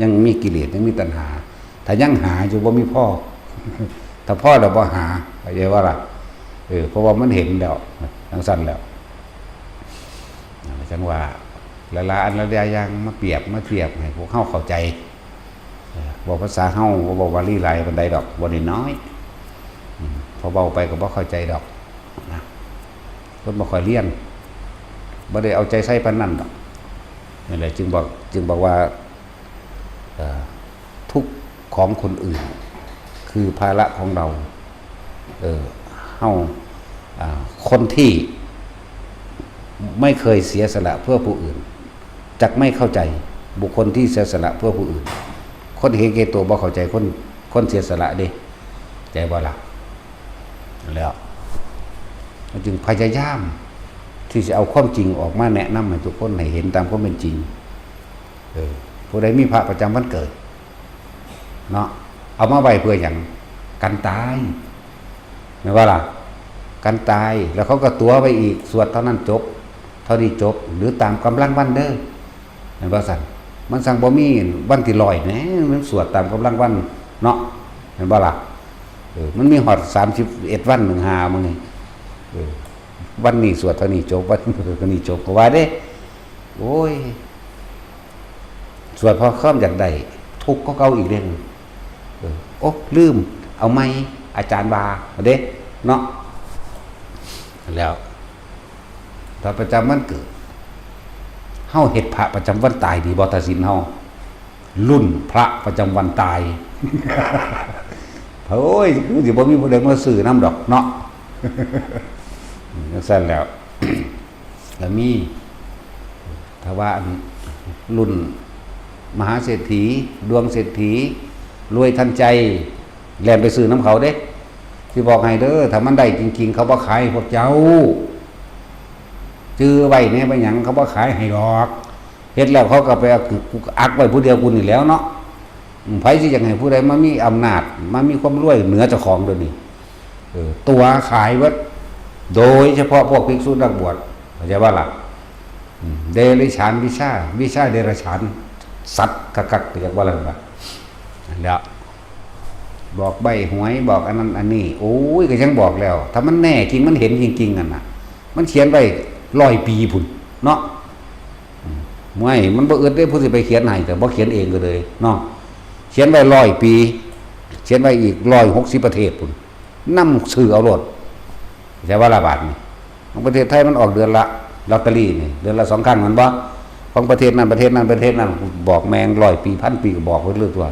ยังมีกิเลส ยังมีตัณหา ถ้ายังหาอยู่ บ่มีพ้อ ถ้าพ้อแล้วบ่หา เข้าใจบ่ล่ะ เออ เพราะว่ามันเห็นแล้ว จั่งซั้นแล้ว จั่งว่า หลายๆ อันหลายๆ อย่างมาเปรียบมาเทียบให้พวกเฮาเข้าใจ เออ เว้าภาษาเฮา บ่เว้าบาลีหลายปานใดดอก เว้าน้อยๆ อืม พอเว้าไปก็บ่เข้าใจดอกนะ คนบ่ค่อยเรียน บ่ได้เอาใจใส่ปานนั้นดอก นั่นแหละ จึงบอก จึงบอกว่า เอ่อ ทุกข์ของคนอื่น คือภาระของเรา เออ เฮา อ่า คนที่ไม่เคยเสียสละเพื่อผู้อื่น จักไม่เข้าใจ บุคคลที่เสียสละเพื่อผู้อื่น คนเห็นแก่ตัวบ่เข้าใจคน คนเสียสละเด้ ใจบ่ล่ะ แล้ว มันจึงพยายามที่จะเอาความจริงออกมาแนะนำให้ทุกคนให้เห็นตามความเป็นจริง เออ ผู้ใดมีพระประจำวันเกิด เนาะ เอามาไว้เพื่อหยัง กันตาย แม่นบ่ล่ะ กันตาย แล้วเขาก็ตั๋วไว้อีก สวดเท่านั้นจบ เท่านี้จบ หรือตามกำลังวันเด้อ แม่นบ่ซั่น มันสั่งบ่มีวันที่ร้อยแหม มันสวดตามกำลังวันเนาะ แม่นบ่ล่ะ เออ มันมีฮอดสามสิบเอ็ดวัน หนึ่งห้ามื้อนี่ เออ วันนี้สวดเท่านี้จบ วันนี้จบ ก็ว่าเด้ โอ้ย สวดเพราะความอยากได้ ทุกข์ก็เก่าอีกเด้ เออ โอ๊ะ ลืม เอาใหม่ อาจารย์ว่าเด้ เนาะ แล้ว พระประจำวันเกิด เฮาเฮ็ดพระประจำวันตายดีบ่ ถ้าศีลเฮา รุ่นพระประจำวันตาย โอ้ย คือสิบ่มีผู้ใดมาซื้อนำดอกเนาะ จั่งซั้นแล้ว ก็มี ถ้าว่าอันรุ่นมหาเศรษฐี ดวงเศรษฐี รวยทันใจ แล่นไปซื้อนำเขาเด้ สิบอกให้เด้อ ถ้ามันได้จริงๆ เขาบ่ขายให้พวกเจ้า จื่อไว้แหน่ บ่หยัง เขาบ่ขายให้ดอก เฮ็ดแล้วเขาก็ไปเอา กูอักไว้ผู้เดียวกูนี่แหล้วเนาะ อืม ไผสิอยากให้ผู้ใดมามีอำนาจ มามีความรวยเหนือเจ้าของเดี๋ยวนี้ เออ ตั๋วขายเบิด โดยเฉพาะพวกภิกษุนักบวช เข้าใจบ่ล่ะ อืม เดรัจฉานวิชา วิชาเดรัจฉาน สัตว์คักๆ เรียกว่าอะไรวะ แล้ว บอกใบ้หวย บอกอันนั้นอันนี้ โอ้ย ก็ยังบอกแล้ว ถ้ามันแน่จริง มันเห็นจริงๆ นั่นน่ะ มันเขียนไว้ร้อยปีพุ้นเนาะ อืม ไม่ มันบ่อึดเด้ ผู้สิไปเขียนให้ แต่บ่เขียนเองก็เลยเนาะ เขียนไว้ร้อยปี เขียนไว้อีกร้อยหกสิบประเทศพุ้น นำซื้อเอาโลด แต่ว่าละบาทนี่ ของประเทศไทยมันออกเดือนละ ลอตเตอรี่นี่ เดือนละสองครั้ง แม่นบ่ ของประเทศนั้น ประเทศนั้น ประเทศนั้น บอกแม่งร้อยปี พันปี ก็บอกไว้เรื่อยตัว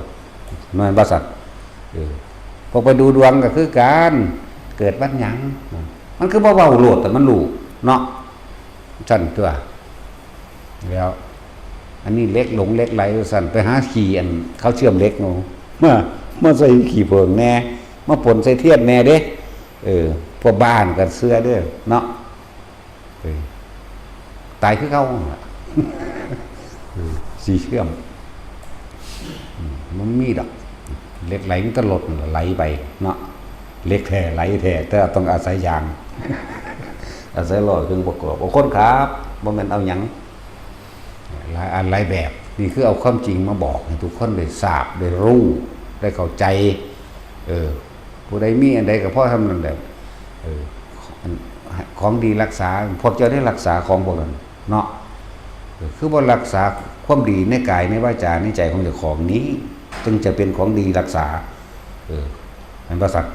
แม่นบ่สัตว์ เออ พวกไปดูดวงก็คือกัน เกิดวันหยัง มันคือบ่เว้าโลด แต่มันรู้เนาะ ซั่นตัว แล้ว อันนี้เหล็กหลงเหล็กไหลว่าซั่น ไปหาขี้อันเขาเชื่อมเหล็กเนาะ มา มาใส่ขี้เผิงแน่ มาปนใส่เทียนแน่เด้ เออ พวกบ้านก็เชื่อเด้อเนาะ เออ ตายคือเก่าหั่นล่ะ เออ สิเชื่อม อืม มันมีดอก เหล็กไหลมันตลดนั่นล่ะ ไหลไปเนาะ เหล็กแท้ไหลแท้ แต่ต้องอาศัยยาง อาศัยหล่อเครื่องประกอบ เอาคนขับ บ่แม่นเอาหยัง หลายอันหลายแบบ นี่คือเอาความจริงมาบอกให้ทุกคนได้ทราบ ได้รู้ ได้เข้าใจ เออ ผู้ใดมีอันใดก็พอทำนั้นแหละ เออ อัน ของดีรักษา พวกเจ้าได้รักษาของพวกนั้นเนาะ เออ คือบ่รักษาความดีในกาย ในวาจา ในใจของเจ้าของนี้ จึงจะเป็นของดีรักษา เออ แม่นบ่สัตว์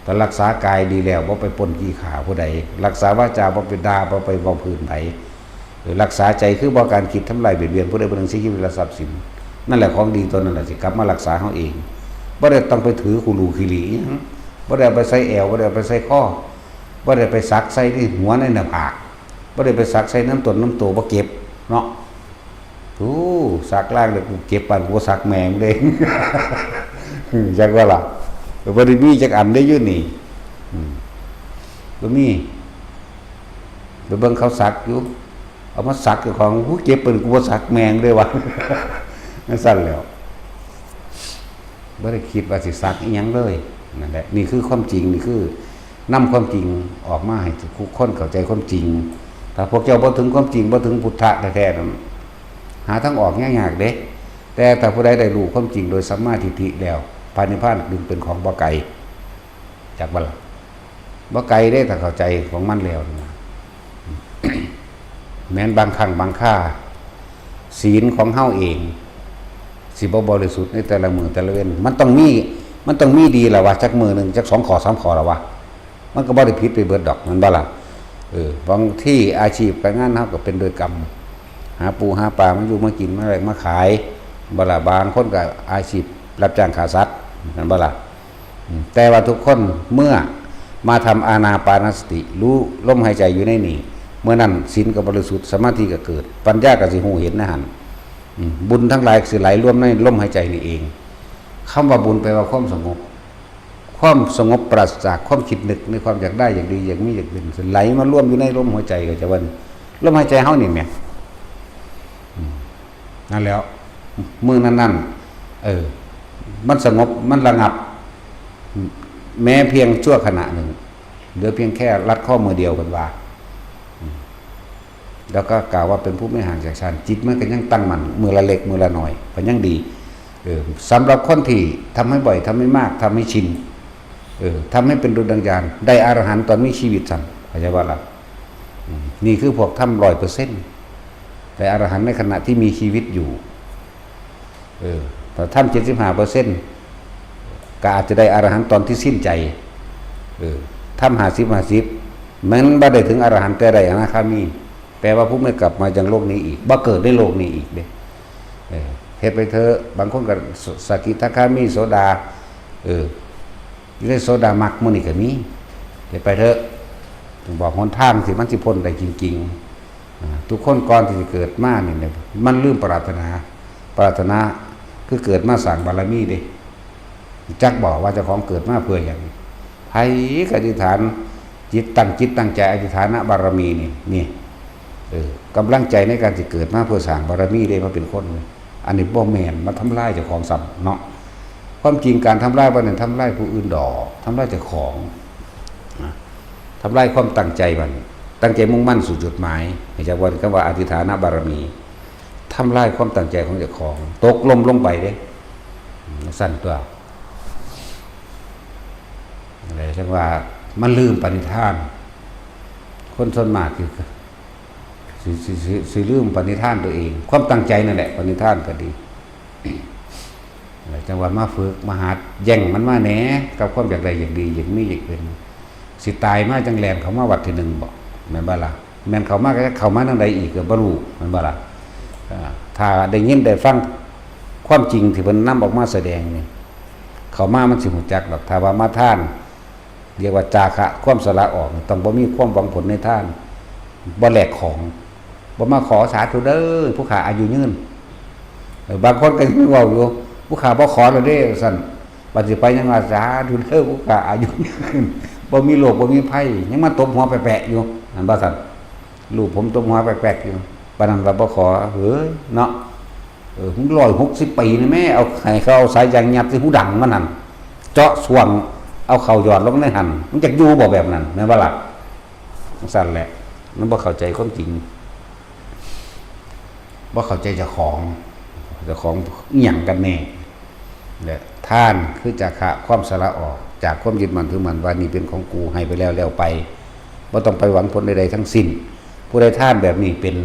แต่รักษากายดีแล้ว บ่ไปปล้นจี้ฆ่าผู้ใด รักษาวาจา บ่ไปด่า บ่ไปเว้าพื้นไผ เออ รักษาใจคือบ่การคิดทำลายเบียดเบียนผู้ใดผู้หนึ่ง เสียชีวิตและทรัพย์สิน นั่นแหละของดีตัวนั้นแหละสิกลับมารักษาเฮาเอง บ่ได้ต้องไปถือคูลูขี้หลีอิหยัง บ่ได้เอาไปใส่แอว บ่ได้เอาไปใส่คอ บ่ได้ไปสักใส่ที่หัวในหน้าผาก บ่ได้ไปสักใส่น้ำตนน้ำโต บ่เก็บเนาะ โอ้ สักล่างเลย กูเก็บปานกูบ่สักแม่งเลย จักว่าล่ะ บ่ได้มีจักอันได้อยู่นี่ อืม บ่มี ไปเบิ่งเขาสักอยู่ เอามาสักเจ้าของ กูเก็บปานกูบ่สักแม่งเลยว่ะ นั่นสั่นแล้ว บ่ได้คิดว่าสิสักอิหยังเลย นั่นแหละ นี่คือความจริง นี่คือนำความจริงออกมาให้ทุกคนเข้าใจความจริง ถ้าพวกเจ้าบ่ถึงความจริง บ่ถึงพุทธะแท้ๆ นั่น หาทางออกยากๆ เด้ แต่ถ้าผู้ใดได้รู้ความจริงโดยสัมมาทิฏฐิแล้ว พระนิพพานจึงเป็นของบ่ไกล จักบ่ล่ะ บ่ไกลเด้ ถ้าเข้าใจของมันแล้วนะ แม้นบางครั้งบางครา ศีลของเฮาเอง สิบ่บริสุทธิ์ในแต่ละมื้อแต่ละเว็น มันต้องมี มันต้องมีดีล่ะวะ จักมื้อหนึ่ง จักสองข้อสามข้อล่ะวะ มันก็บ่ได้ผิดไปเบิดดอก แม่นบ่ล่ะ เออ บางทีอาชีพการงานเฮาก็เป็นโดยกรรม หาปูหาปลามาอยู่มากิน มาแลกมาขาย บ่ล่ะ บางคนก็อาชีพรับจ้างฆ่าสัตว์ แม่นบ่ล่ะ อืม แต่ว่าทุกคนเมื่อมาทำอานาปานสติ รู้ลมหายใจอยู่ในนี่ เมื่อนั้นศีลก็บริสุทธิ์ สมาธิก็เกิด ปัญญาก็สิฮู้เห็นในหั่น อืม บุญทั้งหลายสิไหลรวมในลมหายใจนี่เอง คำว่าบุญแปลว่าความสงบ ความสงบปราศจากความคิดนึกในความอยากได้อยากดีอยากมีอยากเป็น ไหลมารวมอยู่ในลมหัวใจ ก็จะว่าลมหายใจเฮานี่แหม อืม นั่นแหล้ว มื้อนั้นๆ เออ มันสงบ มันระงับ แม้เพียงชั่วขณะหนึ่ง เหลือเพียงแค่รัดข้อมือเดียว เพิ่นว่า อืม แล้วก็กล่าวว่าเป็นผู้ไม่ห่างจากฌาน จิตมันก็ยังตั้งมั่น มื้อละเล็กมื้อละน้อย ก็ยังดี เออ สำหรับคนที่ทำให้บ่อย ทำให้มาก ทำให้ชิน เออ ทำให้เป็นดุจดังยาน ได้อรหันต์ตอนมีชีวิตซั่น เข้าใจบ่ล่ะ อืม นี่คือพวกทำร้อยเปอร์เซ็นต์ ได้อรหันต์ในขณะที่มีชีวิตอยู่ เออ ถ้าทำเจ็ดสิบห้าเปอร์เซ็นต์ ก็อาจจะได้อรหันต์ตอนที่สิ้นใจ เออ ทำห้าสิบห้าสิบ มันบ่ได้ถึงอรหันต์ แต่ได้อนาคามี แปลว่าผู้ไม่กลับมายังโลกนี้อีก บ่เกิดในโลกนี้อีกเด้ เออ เฮ็ดไปเถอะ บางคนก็ส สกิทาคามี โสดา เออ อยู่ในโสดามัคคหมู่นี่ก็มี เฮ็ดไปเถอะ ต้องบอกหนทางที่มันสิพ้นได้จริงๆ อ่า ทุกคนก่อนที่จะเกิดมานี่เนี่ย มันลืมปรารถนา ปรารถนาคือเกิดมาสร้างบารมีเด้ จักบอกว่าเจ้าของเกิดมาเพื่อหยัง ไผก็อธิษฐานจิต ตั้งจิตตั้งใจอธิษฐานบารมีนี่ นี่ เออกำลังใจในการสิเกิดมาเพื่อสร้างบารมีเด้ มาเป็นคน อันนี้บ่แม่น มาทำลายเจ้าของซ้ำเนาะ ความจริงการทำลายบ่แม่นทำลายผู้อื่นดอก ทำลายเจ้าของนะ ทำลายความตั้งใจมัน ตั้งใจมุ่งมั่นสู่จุดหมาย ให้จักว่าคำว่าอธิฐานบารมี ทำลายความตั้งใจของเจ้าของ ตกล่มลงไปเด้ อืม สั่นตัว อะไรจังว่ามันลืมปณิธาน คนส่วนมากคือ สิ สิ สิ สิลืมปณิธานตัวเอง ความตั้งใจนั่นแหละ ปณิธานก็ดี อะไรจังว่ามาฝึก มาหัด แย่งมันมาแหน่ กับความอยากได้ อยากดี อยากมี อยากเป็น สิตายมาจังแล่นเข้ามาวัดที่หนึ่งบ่ แม่นบ่ล่ะ แม่นเข้ามาก็เข้ามาทางใดอีกก็บ่รู้ แม่นบ่ล่ะ อ่า ถ้าได้ยินได้ฟังความจริงที่เพิ่นนำออกมาแสดงนี่ เข้ามามันสิรู้จักดอก ถ้าว่ามาทาน เรียกว่าจาคะ ความสละออก ต้องบ่มีความหวังผลในทาน บ่แลกของ บ่มาขอ "สาธุเด้อ ผู้ข้าอายุยืน" เออ บางคนก็ยังเว้าอยู่ "ผู้ข้าบ่ขอแล้วเด้" ว่าซั่น บัดสิไปยังว่า "สาธุเด้อ ผู้ข้าอายุยืน บ่มีโรคบ่มีภัย" ยังมาตบหัวแปะๆอยู่ นั่นว่าซั่น ลูบผมตบหัวแปะๆอยู่ ปานนั้นว่าบ่ขอ เฮ้ย เนาะ เออ มึงร้อยหกสิบปีนี่แม่ เอา ให้เขาเอาสายยางยัดใส่หูดังมันหั่น เจาะส่วง เอาเข้าหยอดลงในหั่น มึงจักอยู่บ่แบบนั้น แม่นบ่ล่ะ จั่งซั่นแหละ มันบ่เข้าใจความจริง บ่เข้าใจเจ้าของ เจ้าของอิหยังกันแน่ และทานคือจาคะ ความสละออกจากความยึดมั่นถือมั่นว่านี่เป็นของกู ให้ไปแล้ว แล้วไป บ่ต้องไปหวังผลใดๆทั้งสิ้น ผู้ใดทานแบบนี้เป็น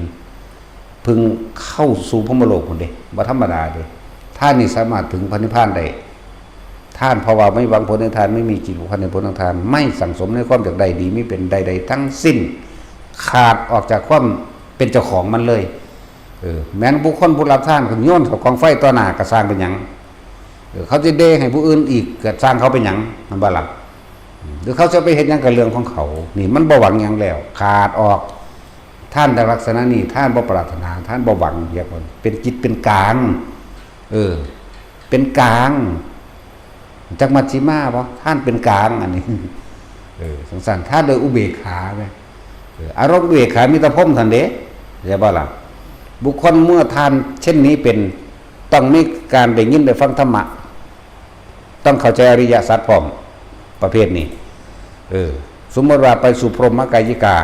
เพิ่งเข้าสู่พรหมโลกพุ้นเด้ บ่ธรรมดาเด้ ทานนี่สามารถถึงพระนิพพานได้ ทานเพราะว่าไม่หวังผลในทาน ไม่มีจิตผูกพันในผลของทาน ไม่สั่งสมในความอยากได้ดี ไม่เป็นใดๆทั้งสิ้น ขาดออกจากความเป็นเจ้าของมันเลย เออ แม้นบุคคลผู้รับทาน โยนเข้ากองไฟต่อหน้าก็ซ่างเป็นหยัง เออ เขาจะเดให้ผู้อื่นอีกก็ซ่างเขาเป็นหยัง มันบ่ล่ะ หรือเขาจะไปเฮ็ดหยังก็เรื่องของเขา นี่มันบ่หวังหยังแล้ว ขาดออก ทานในลักษณะนี้ ทานบ่ปรารถนา ทานบ่หวัง เรียกว่าเป็นจิตเป็นกลาง เออ เป็นกลาง จักมัชฌิมาบ่ ทานเป็นกลาง อันนี้ เออ จั่งซั่น ทานโดยอุเบกขาแหม เออ อารมณ์อุเบกขามีแต่พรหมท่านเด้ เข้าใจบ่ล่ะ บุคคลเมื่อทานเช่นนี้เป็น ต้องมีการได้ยินได้ฟังธรรมะ ต้องเข้าใจอริยสัจพร้อม ประเภทนี้ เออ สมมติว่าไปสู่พรหมกายิกา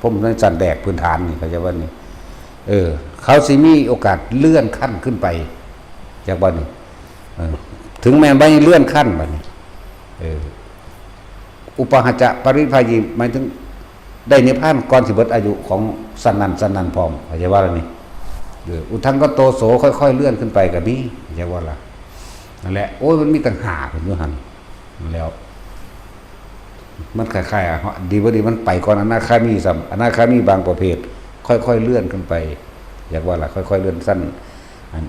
พรหมในชั้นแรกพื้นฐานนี่ เข้าใจว่านี่ เออ เขาสิมีโอกาสเลื่อนขั้นขึ้นไป จากบัดนี้ เออ ถึงแม้นบ่เลื่อนขั้นบัดนี้ เออ อุปาหะจะปริพายี หมายถึงได้นิพพานก่อนสิเบิดอายุของชั้นนั้นชั้นนั้นพร้อม เข้าใจว่าล่ะนี่ เออ อุทธังคโตโส ค่อยๆเลื่อนขึ้นไปก็มี เข้าใจว่าล่ะ นั่นแหละ โอ้ย มันมีตั้งห้าพุ้นอยู่หั่น แล้ว มันคล้ายๆ อ่ะ ดีบ่ดีมันไปก่อนอนาคามีซ้ำ อนาคามีบางประเภท ค่อยๆเลื่อนขึ้นไป อยากว่าล่ะ ค่อยๆเลื่อนชั้น อัน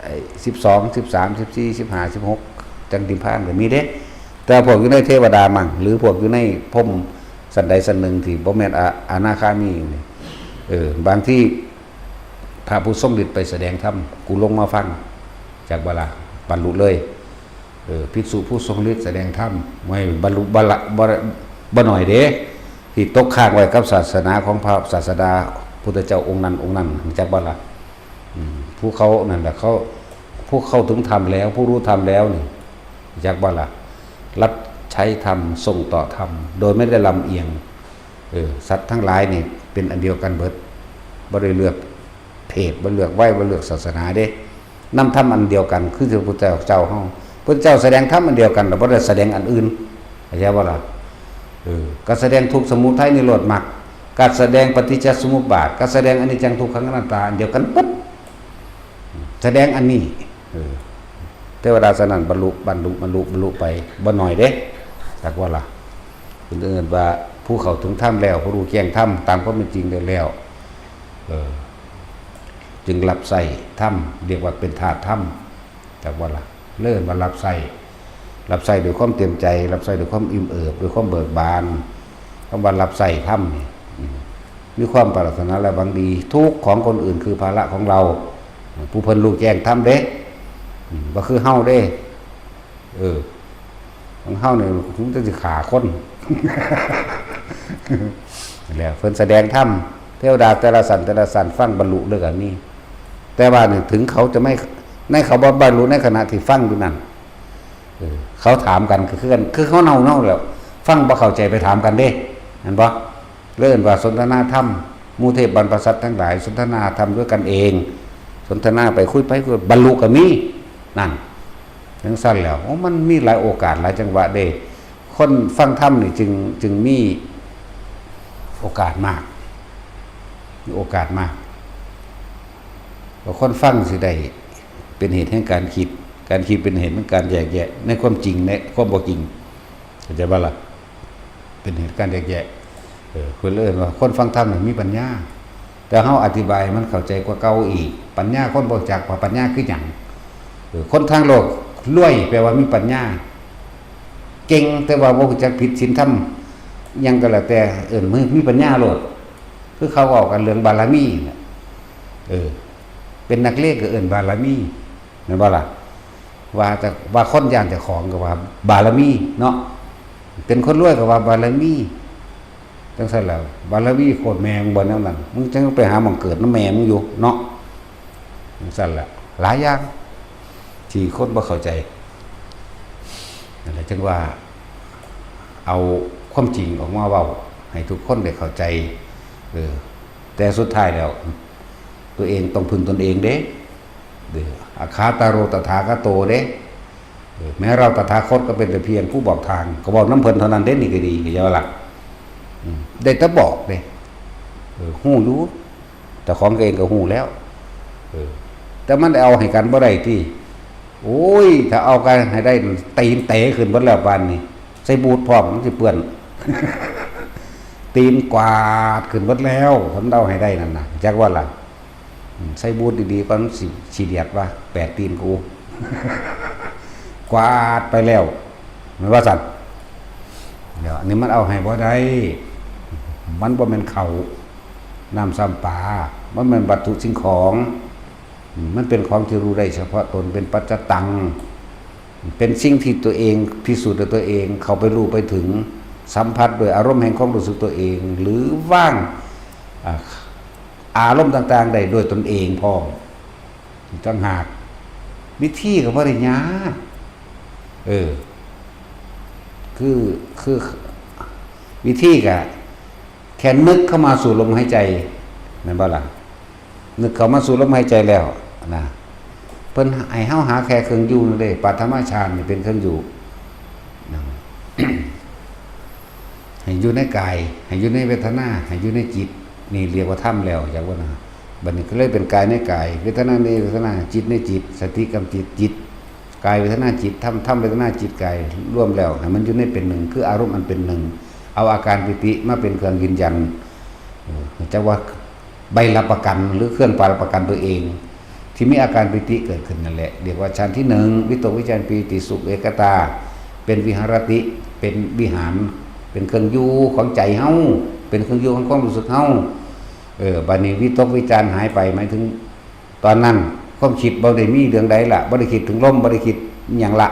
ไอ้ สิบสอง สิบสาม สิบสี่ สิบห้า สิบหก จั่งนิพพานก็มีเด้ แต่พวกอยู่ในเทวดามั่ง หรือพวกอยู่ในพรหมชั้นใดชั้นหนึ่งที่บ่แม่นอ- อนาคามีนี่ เออ บางทีพระผู้ทรงฤทธิ์ไปแสดงธรรม กูลงมาฟัง จากบ่ล่ะ บรรลุเลย เออ ภิกษุผู้ทรงฤทธิ์แสดงธรรม ไว้บรรลุ บ่ละ บ่ บ่น้อยเด้ ที่ตกค้างไว้กับศาสนาของพระศาสดาพุทธเจ้าองค์นั้นองค์นั้น จักบ่ล่ะ อืม ผู้เขานั่นแหละ เขา ผู้เข้าถึงธรรมแล้ว ผู้รู้ธรรมแล้วนี่ จักบ่ล่ะ รับใช้ธรรม ส่งต่อธรรม โดยไม่ได้ลำเอียง เออ สัตว์ทั้งหลายนี่เป็นอันเดียวกันเบิด บ่ได้เลือกเพศ บ่เลือกวัย บ่เลือกศาสนาเด้ นำธรรมอันเดียวกัน คือพระพุทธเจ้าเฮา พระพุทธเจ้าแสดงธรรมอันเดียวกัน แต่บ่ได้แสดงอันอื่น เข้าใจบ่ล่ะ เออ ก็แสดงทุกข์สมุทัยนิโรธมรรค ก็แสดงปฏิจจสมุปบาท ก็แสดงอนิจจังทุกขังอนัตตาอันเดียวกันเบิด แสดงอันนี้ เออ เทวดาชั้นนั้นบรรลุ บรรลุ บรรลุ บรรลุไป บ่น้อยเด้ จักว่าล่ะ เพิ่นเอิ้นว่าผู้เข้าถึงธรรมแล้ว ผู้รู้แจ้งธรรมตามความเป็นจริงได้แล้ว เออ จึงรับใช้ธรรม เรียกว่าเป็นทาสธรรม จักว่าล่ะ เอิ้นว่ารับใช้ รับใช้ด้วยความเต็มใจ รับใช้ด้วยความอิ่มเอิบ ด้วยความเบิกบาน คำว่ารับใช้ธรรมนี่ อืม มีความปรารถนาและหวังดี ทุกข์ของคนอื่นคือภาระของเรา ผู้เพิ่นรู้แจ้งธรรมเด้ อืม บ่คือเฮาเด้ เออ ของเฮานี่มันจะสิฆ่าคน แล้วเพิ่นแสดงธรรม เทวดาแต่ละสันแต่ละสันฟังบรรลุเลยก็มี แต่ว่านี่ถึงเขาจะไม่ ในเขาบ่บรรลุในขณะที่ฟังอยู่นั่น เออ เขาถามกันก็คือกัน คือเขาเนาเนาแล้ว ฟังบ่เข้าใจไปถามกันเด้ เห็นบ่ เรียกว่าสนทนาธรรม หมู่เทพบรรพสัตว์ทั้งหลาย สนทนาธรรมด้วยกันเอง สนทนาไปคุยไปคุยบรรลุก็มี นั่น จั่งซั่นแล้ว โอ้ มันมีหลายโอกาสหลายจังหวะเด้ คนฟังธรรมนี่จึง จึงมีโอกาสมาก มีโอกาสมาก ว่าคนฟังสิได้เป็นเหตุแห่งการคิด การคิดเป็นเหตุแห่งการแยกแยะ ในความจริง ในความบ่จริง เข้าใจบ่ล่ะ เป็นเหตุการณ์แยกแยะ เออ เพิ่นเอิ้นว่าคนฟังธรรมนี่มีปัญญา แต่เฮาอธิบายมันเข้าใจกว่าเก่าอีก ปัญญาคนบ่จักว่าปัญญาคือหยัง เออ คนทางโลกรวยแปลว่ามีปัญญา เก่งแต่ว่าบ่รู้จักผิดศีลธรรม หยังก็แล้วแต่ เอิ้นมี มีปัญญาโลด คือเขาเว้ากันเรื่องบารมีน่ะ เออ เป็นนักเลงก็เอิ้นบารมี แม่นบ่ล่ะ ว่าแต่ ว่าคนย่านเจ้าของก็ว่าบารมีเนาะ เป็นคนรวยก็ว่าบารมี จั่งซั่นแหละ บารมีโคตรแม่มึงบ่แนวนั้น มึงจั่งไปหาหม่องเกิดนำแม่มึงอยู่เนาะ จั่งซั่นแหละ หลายอย่างที่คนบ่เข้าใจ นั่นแหละ จั่งว่าเอาความจริงออกมาเว้าให้ทุกคนได้เข้าใจ เออ แต่สุดท้ายแล้ว ตัวเองต้องพึ่งตนเองเด้ เด้อ อัฏฐาโต ตถาคโตเด้ เออ แม้เราตถาคตก็เป็นแต่เพียงผู้บอกทาง ก็บอกนำเพิ่นเท่านั้นเด้ นี่ก็ดี เข้าใจบ่ล่ะ อืม ได้แต่บอกเด้ เออ ฮู้อยู่ เจ้าของเองก็ฮู้แล้ว เออ แต่มันเอาให้กันบ่ได้ติ โอ้ย ถ้าเอากันให้ได้ ตีนเตะขึ้นเบิดแล้วบาดนี้ ใส่บูทพร้อม มันสิเปื้อน ตีนกวาดขึ้นเบิดแล้ว ถ้ามันเอาให้ได้นั่นน่ะ จักว่าล่ะ อืม ใส่บูทดีๆ ก่อน สิ สิเดียดว่า แปดตีนกู กวาดไปแล้ว แม่นว่าซั่น เดี๋ยว อันนี้มันเอาให้บ่ได้ มันบ่แม่นข้าว น้ำซ้ำปลา มันแม่นวัตถุสิ่งของ อืม มันเป็นของที่รู้ได้เฉพาะตน เป็นปัจจตัง เป็นสิ่งที่ตัวเองพิสูจน์ด้วยตัวเอง เข้าไปรู้ไปถึง สัมผัสโดยอารมณ์แห่งความรู้สึกตัวเอง หรือว่าง อ่า อารมณ์ต่างๆ ได้ด้วยตนเองพร้อม ต่างหาก วิธีก็บ่ได้ยาก เออ คือ คือ วิธีก็แค่นึกเข้ามาสู่ลมหายใจ แม่นบ่ล่ะ นึกเข้ามาสู่ลมหายใจแล้วนะ เพิ่นให้เฮาหาแค่เครื่องอยู่นั่นเด้ ปฐมฌานนี่เป็นเครื่องอยู่นะ ให้อยู่ในกาย ให้อยู่ในเวทนา ให้อยู่ในจิต นี่เรียกว่าธรรมแล้ว จักว่านะ บัดนี้ก็เลยเป็นกายในกาย เวทนาในเวทนา จิตในจิต สติกำจิต จิต กายเวทนาจิต ธรรม ธรรมเวทนาจิตกาย รวมแล้วให้มันอยู่ในเป็นหนึ่ง คืออารมณ์อันเป็นหนึ่ง เอาอาการปีติมาเป็นเครื่องยืนยัน เออ จักว่าใบรับประกันหรือเครื่องรับประกันตัวเอง ที่มีอาการปีติเกิดขึ้นนั่นแหละ เรียกว่าฌานที่หนึ่ง วิตกวิจารปีติสุขเอกตา เป็นวิหารติ เป็นวิหาร เป็นเครื่องอยู่ของใจเฮา เป็นเครื่องอยู่ของความรู้สึกเฮา เออ บัดนี้วิตกวิจารหายไป หมายถึง ตอนนั้นความคิดบ่ได้มีเรื่องใดละ บ่ได้คิดถึงลม บ่ได้คิดหยังละ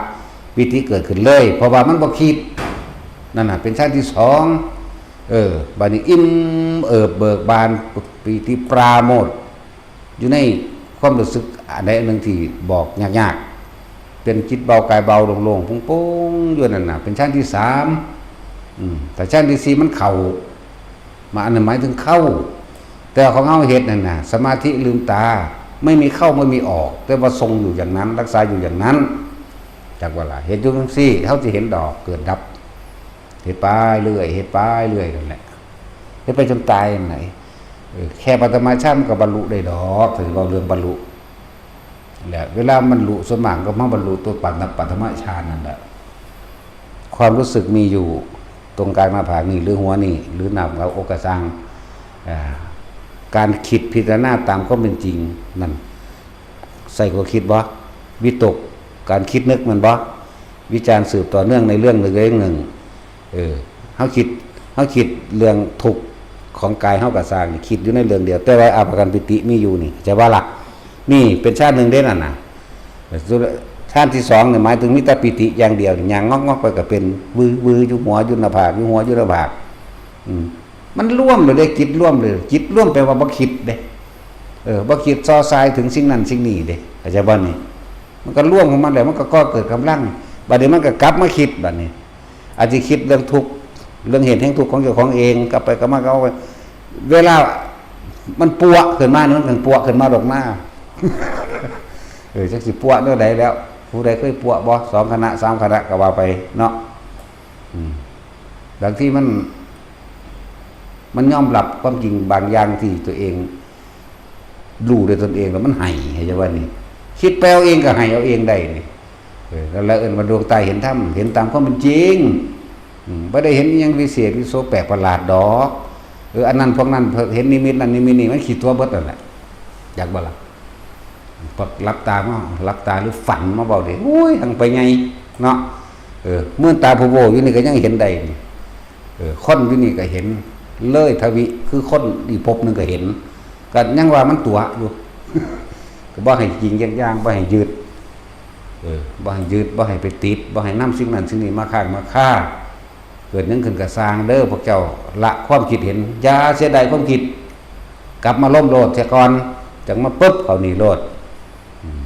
ปีติเกิดขึ้นเลย เพราะว่ามันบ่คิด นั่นน่ะ เป็นฌานที่สอง เออ บัดนี้อิ่มเอิบเบิกบาน ปีติปราโมทย์ อยู่ในความรู้สึกอันใดอันหนึ่งที่บอกยากๆ เป็นจิตเบากายเบาโล่งๆ โปร่งๆ อยู่นั่นน่ะ เป็นฌานที่สาม อืม แต่ฌานที่สี่มันเข้า มาอันนั้นหมายถึงเข้า แต่ของเฮาเฮ็ดนั่นน่ะ สมาธิลืมตา ไม่มีเข้าไม่มีออก แต่ว่าทรงอยู่อย่างนั้น รักษาอยู่อย่างนั้น จักว่าล่ะ เฮ็ดอยู่จั่งซี้เฮาสิเห็นดอกเกิดดับ เฮ็ดไปเรื่อย เฮ็ดไปเรื่อยนั่นแหละ เฮ็ดไปจนตายนั่นแหละ เออ แค่ปฐมฌานมันก็บรรลุได้ดอก ถือว่าเรื่องบรรลุ แหละ เวลามันบรรลุส่วนมากก็มาบรรลุตัวปฐม ปฐมฌานนั่นแหละ ความรู้สึกมีอยู่ตรงกลางหน้าผากนี่ หรือหัวนี่ หรือหน้าผากอกก็ซ่าง อ่า การคิดพิจารณาตามความเป็นจริงนั่น ใส่ความคิดบ่ วิตก การคิดนึกมันบ่ วิจารณ์สืบต่อเนื่องในเรื่องหนึ่งเรื่องหนึ่ง เออ เฮาคิด เฮาคิดเรื่องทุกข์ของกายเฮาก็ซ่าง คิดอยู่ในเรื่องเดียว แต่ว่าอาการปีติมีอยู่นี่ เข้าใจบ่ล่ะ นี่เป็นฌานหนึ่งเด้นั่นน่ะ ฌานที่สองนี่หมายถึงมีแต่ปีติอย่างเดียว ย่างงอกๆ ไปก็เป็นวือๆ อยู่หัวอยู่หน้าผาก อยู่หัวอยู่หน้าผาก อืม มันรวมเลยเด้ จิตรวมเลย จิตรวมแปลว่าบ่คิดเด้ เออ บ่คิดส่อส่ายถึงสิ่งนั้นสิ่งนี้เด้ เข้าใจบ่นี่ มันก็รวมของมันแล้ว มันก็ก่อเกิดกำลัง บัดนี้มันก็กลับมาคิดบัดนี้ อาจจะคิดเรื่องทุกข์ เรื่องเหตุแห่งทุกข์ของเจ้าของเอง กลับไปกลับมาก็เอาไป เวลามันปวะขึ้นมานี่ มันถึงปวะขึ้นมาดอกหน้า เออ จักสิปวะเรื่องใดแล้ว ผู้ใดเคยปวะบ่ สองคณะ สามคณะ ก็ว่าไปเนาะ อืม บางทีมัน มันยอมรับความจริงบางอย่างที่ตัวเองรู้ด้วยตนเอง แล้วมันไห้ เข้าใจว่านี่ คิดไปเอาเองก็ไห้เอาเองได้นี่ เออ แล้วเอิ้นว่าดวงตาเห็นธรรม เห็นตามความเป็นจริง อืม บ่ได้เห็นอิหยังวิเศษวิโสแปลกประหลาดดอก เออ อันนั้นพวกนั้นเห็นนิมิตนั่นนิมิตนี่ มันขี้ตั๋วเบิดนั่นแหละ อยากบ่ล่ะ พวกหลับตามา หลับตาหรือฝันมาเว้าเด้ โอ้ย หังไปไงเนาะ เออ เมื่อตาโพโวอยู่นี่ก็ยังเห็นได้นี่ เออ คนอยู่นี่ก็เห็น เลยทวิ คือคนอีกภพหนึ่งก็เห็น ก็ยังว่ามันตั๋วอยู่ ก็บ่ให้จริงอย่างๆ บ่ให้ยึด เออ บ่ให้ยึด บ่ให้ไปติด บ่ให้นำสิ่งนั้นสิ่งนี้มาค้างมาคา เกิดหยังขึ้นก็ซ่างเด้อพวกเจ้า ละความคิดเห็น อย่าเสียดายความคิด กลับมาลมโลดเสียก่อน จั่งมาปึ๊บเข้านี่โลด อืม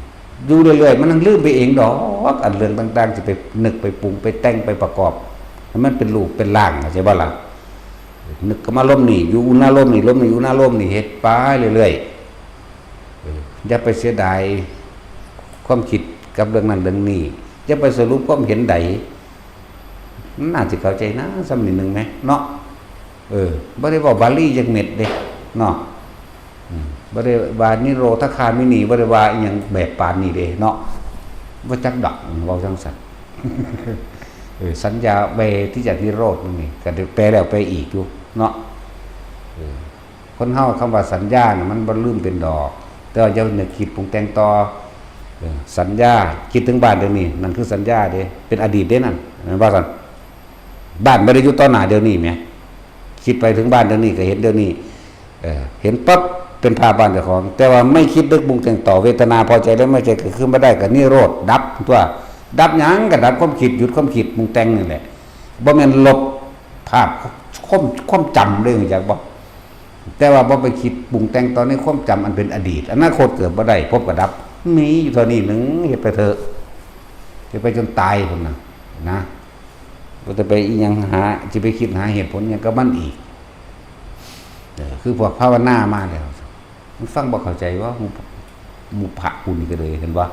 อยู่เรื่อยๆ มันยังลืมไปเองดอก อันเรื่องต่างๆ สิไปนึกไปปรุงไปแต่งไปประกอบ ให้มันเป็นรูปเป็นร่าง เข้าใจบ่ล่ะ นึกก็มาลมนี่ อยู่อุณาลมนี่ ลมนี่ อุณาลมนี่ เฮ็ดไปเรื่อยๆ เออ อย่าไปเสียดายความคิดกับเรื่องนั้นเรื่องนี้ อย่าไปสรุปความเห็นใด มันน่าสิเข้าใจนะ ส่ำนิดหนึ่งแหม เนาะ เออ บ่ได้เว้าบาลีจักเม็ดเด้ เนาะ อืม บ่ได้ว่านิโรธคามินี บ่ได้ว่าอิหยังแบบปานนี้เด้ เนาะ บ่จักดอก เว้าจั่งซั้น เออ สัญญาเวทิจจนิโรธนี่ ก็ได้แปลแล้วแปลอีกอยู่ เนาะ เออ คนเฮาคำว่าสัญญาน่ะ มันบ่ลืมเป็นดอก แต่ว่าอย่านึกคิดปรุงแต่งต่อ เออ สัญญา คิดถึงบ้านเดี๋ยวนี้ นั่นคือสัญญาเด้ เป็นอดีตเด้นั่น แม่นบ่ซั่น บ้านบ่ได้อยู่ต่อหน้าเดี๋ยวนี้แหม คิดไปถึงบ้านเดี๋ยวนี้ก็เห็นเดี๋ยวนี้ เออ เห็นปั๊บเป็นภาพบ้านเจ้าของ แต่ว่าไม่คิดนึกปรุงแต่งต่อ เวทนาพอใจและไม่พอใจเกิดขึ้นมาได้ก็นิโรธ ดับตั๊ว ดับหยัง ก็ดับความคิด หยุดความคิดปรุงแต่งนี่แหละ บ่แม่นลบภาพ ความ ความจำเด้ รู้จักบ่ แต่ว่าบ่ไปคิดปรุงแต่งต่อในความจำอันเป็นอดีต อนาคตเกิดบ่ได้ ภพก็ดับ มีอยู่เท่านี้หนึ่ง เฮ็ดไปเถอะ เฮ็ดไปจนตายพุ้นน่ะ นะ บ่ต้องไปอิหยังหา สิไปคิดหาเหตุผลหยังกับมันอีก เออ คือพวกภาวนามาแล้ว มันฟังบ่เข้าใจว่า หมู่ หมู่พระกูนี่ก็เลย เห็นบ่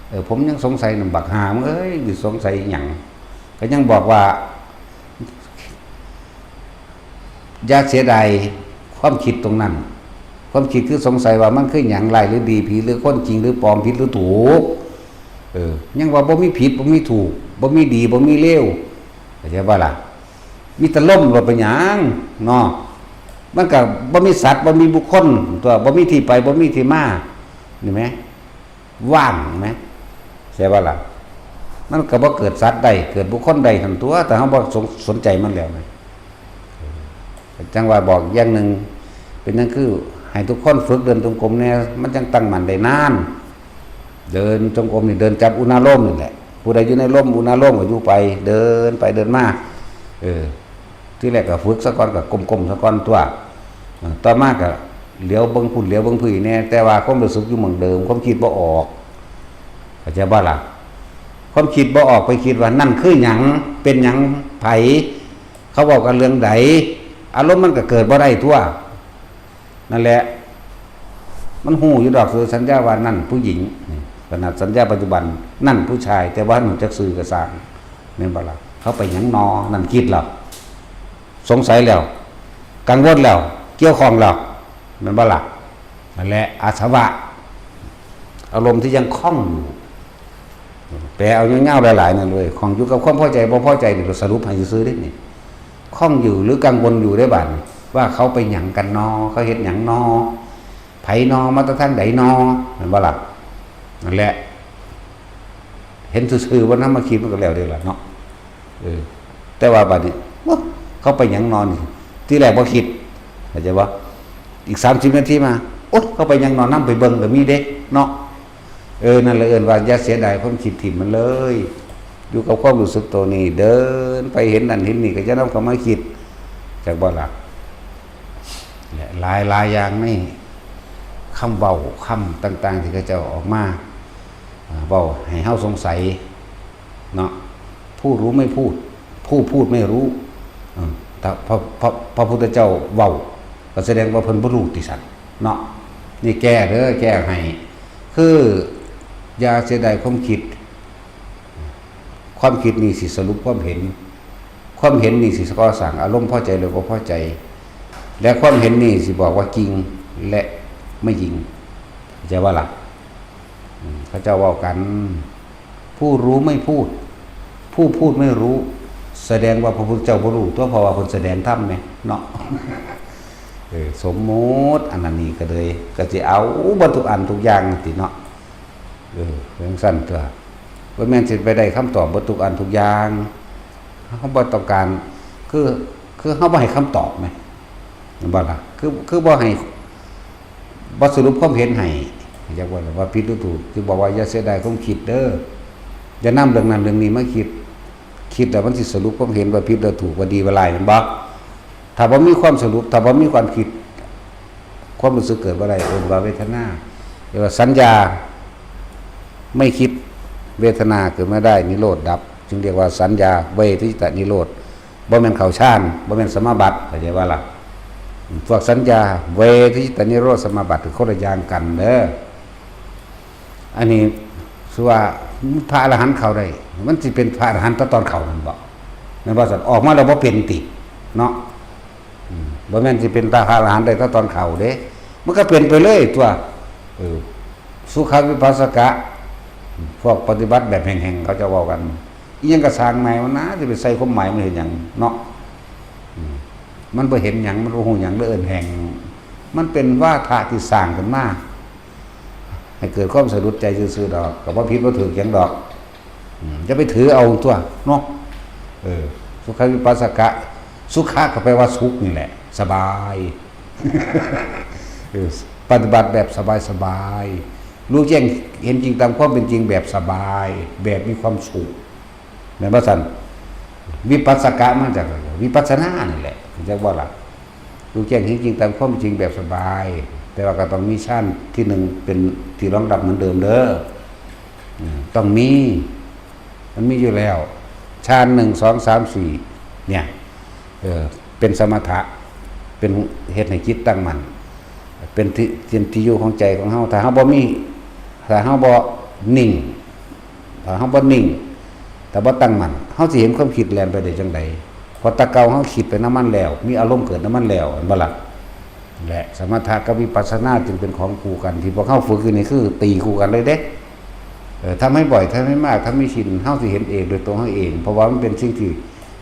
เออ ผมยังสงสัยนำ บักห่ามึงเอ้ย สิสงสัยหยัง ก็ยังบอกว่า อย่าเสียดายความคิดตรงนั้น ความคิดคือสงสัยว่ามันคือหยัง ร้ายหรือดี ผีหรือคน จริงหรือปลอม ผิดหรือถูก เออ ยังว่าบ่มีผิด บ่มีถูก บ่มีดี บ่มีเลว เข้าใจบ่ล่ะ มีแต่ลม ลมเป็นหยังเนาะ มันก็บ่มีสัตว์ บ่มีบุคคลตั๊ว บ่มีที่ไป บ่มีที่มา นี่แหม ว่างแหม ใช่บ่ล่ะ มันก็บ่เกิดสัตว์ได้ เกิดบุคคลได้หั่นตั๊ว แต่เฮาบ่สน สนใจมันแล้วไง จั่งว่าบอกอย่างหนึ่ง เป็นหยังคือให้ทุกคนฝึกเดินจงกรมแหน่ มันจั่งตั้งมั่นได้นาน เดินจงกรมนี่ เดินจับอุณาโลมนี่แหละ ผู้ใดอยู่ในลม อุณาโลมก็อยู่ไป เดินไปเดินมา เออ ทีแรกก็ฝึกซะก่อน ก็ก้มๆซะก่อนตั๊ว เออ ต่อมาก็เหลียวเบิ่งพุ้นเหลียวเบิ่งพี้แหน่ แต่ว่าความรู้สึกอยู่หม่องเดิม ความคิดบ่ออก เข้าใจบ่ล่ะ ความคิดบ่ออก ไปคิดว่านั่นคือหยัง เป็นหยัง ไผ เขาเว้ากันเรื่องใด อารมณ์มันก็เกิดบ่ได้ตั๊ว นั่นแหละ มันฮู้อยู่ดอก คือสัญญาว่านั่นผู้หญิง นี่ ขนาดสัญญาปัจจุบัน นั่นผู้ชาย แต่ว่าบ่ฮู้จักชื่อก็ซ่าง แม่นบ่ล่ะ เขาไปหยังนอ นั่นคิดแล้ว สงสัยแล้ว กังวลแล้ว เกี่ยวข้องแล้ว แม่นบ่ล่ะ นั่นแหละ อาสวะ อารมณ์ที่ยังคล้องอยู่ แปลเอายาวๆหลายๆนั่นเลย คล้องอยู่กับความพอใจ บ่พอใจนี่ ก็สรุปให้ซื่อๆเด้นี่ คล้องอยู่หรือกังวลอยู่ได้บัดนี้ ว่าเขาไปหยังกันนอ เขาเฮ็ดหยังนอ ไผนอ มาแต่ทางใดนอ แม่นบ่ล่ะ นั่นแหละ เห็นซื่อๆ บ่นำมาคิดมันก็แล้วเด้ล่ะเนาะ เออ แต่ว่าบัดนี้ โอ๊ะ เขาไปหยังนอนี่ ทีแรกบ่คิด เข้าใจบ่ อีกสามสิบนาทีมา โอ๊ะ เขาไปหยังนอน นำไปเบิ่งก็มีเด้เนาะ เออ นั่นแหละเอิ้นว่าอย่าเสียดายความคิด ถิ่มมันเลย อยู่กับความรู้สึกตัวนี้ เดินไปเห็นนั่นเห็นนี่ก็อย่านำเข้ามาคิด จักบ่ล่ะ และหลายหลายอย่างในคำเว้า คำต่างๆ ที่เขาเจ้าออกมา อ่า เว้าให้เฮาสงสัยเนาะ ผู้รู้ไม่พูด ผู้พูดไม่รู้ อืม ถ้าพระ พระ พระพุทธเจ้าเว้า ก็แสดงว่าเพิ่นบ่รู้ติซั่นเนาะ นี่แก้เด้อ แก้ให้ คือ อย่าเสียดายความคิด ความคิดนี่สิสรุปความเห็น ความเห็นนี่สิก่อสร้างอารมณ์พอใจหรือบ่พอใจ และความเห็นนี่สิบอกว่าจริงและไม่จริง เข้าใจบ่ล่ะ อืม เขาเจ้าเว้ากัน ผู้รู้ไม่พูด ผู้พูดไม่รู้ แสดงว่าพระพุทธเจ้าบ่รู้ตัว เพราะว่าเพิ่นแสดงธรรมแหมเนาะ เออ สมมุติอันนั้นนี่ก็เลย ก็สิเอาเบิดทุกอันทุกอย่างติเนาะ เออ จั่งซั้นตัว บ่แม่นสิไปได้คำตอบเบิดทุกอันทุกอย่าง เฮาบ่ต้องการ คือ คือเฮาบ่ให้คำตอบแหม แม่นบ่ล่ะ คือ คือบ่ให้ บ่สรุปความเห็นให้ จักว่า ว่าผิดหรือถูก คือบอกว่าอย่าเสียดายความคิดเด้อ อย่านำเรื่องนั้นเรื่องนี้มาคิด คิดแล้วมันสิสรุปความเห็นว่าผิดหรือถูก ว่าดีว่าร้าย แม่นบ่ ถ้าบ่มีความสรุป ถ้าบ่มีความคิด ความรู้สึกเกิดบ่ได้ เอิ้นว่าเวทนา เรียกว่าสัญญาไม่คิด เวทนาเกิดไม่ได้ นิโรธดับ จึงเรียกว่าสัญญาเวทยิตนิโรธ บ่แม่นเข้าฌาน บ่แม่นสมาบัติ เข้าใจบ่ล่ะ พวกสัญญาเวทยิตนิโรธสมาบัติ คือคนละอย่างกันเด้อ อันนี้คือว่าพระอรหันต์เข้าได้ มันสิเป็นพระอรหันต์แต่ตอนเข้านั่นบ่ แม่นบ่ซั่น ออกมาแล้วบ่เป็นติ เนาะ อืม บ่แม่นสิเป็นพระอรหันต์ได้แต่ตอนเข้าเด้ มันก็เป็นไปเลยตัว เออ สุขวิปัสสกะ พวกปฏิบัติแบบแห้งๆ เขาจะเว้ากัน อิหยังก็สร้างใหม่มันนะ สิไปใส่ความหมายมันเห็นหยังเนาะ อืม มันบ่เห็นหยัง มันบ่ฮู้หยัง เลยเอิ้นแห้ง มันเป็นวาทะที่สร้างขึ้นมา ให้เกิดความสะดุดใจซื่อๆดอก ก็บ่ผิดบ่ถูกหยังดอก อืม อย่าไปถือเอาตัวเนาะ เออ สุขวิปัสสกะ สุขะก็แปลว่าสุขนี่แหละ สบาย เออ ปฏิบัติแบบสบายๆ รู้แจ้งเห็นจริงตามความเป็นจริงแบบสบาย แบบมีความสุข แม่นบ่ซั่น วิปัสสกะมาจากอะไร วิปัสสนานี่แหละ จักบ่ล่ะ รู้แจ้งเห็นจริงตามความจริงแบบสบาย แต่ว่าก็ต้องมีฌานที่หนึ่งเป็นที่รองรับเหมือนเดิมเด้อ อืม ต้องมี มันมีอยู่แล้ว ฌานหนึ่ง สอง สาม สี่ เนี่ย เออ เป็นสมถะ เป็นเฮ็ดให้จิตตั้งมั่น เป็นที่ เป็นที่อยู่ของใจของเฮา ถ้าเฮาบ่มี ถ้าเฮาบ่นิ่ง ถ้าเฮาบ่นิ่ง ถ้าบ่ตั้งมั่น เฮาสิเห็นความคิดแล่นไปได้จั่งใด เพราะแต่เก่าเฮาคิดไปนำมันแล้ว มีอารมณ์เกิดนำมันแล้ว แม่นบ่ล่ะ และสมถะกับวิปัสสนาจึงเป็นของคู่กัน ที่พวกเฮาฝึกอยู่นี่คือตีคู่กันเลยเด้ เออ ทำให้บ่อย ทำให้มาก ทำให้ชิน เฮาสิเห็นเองโดยตัวเฮาเอง เพราะว่ามันเป็นสิ่งที่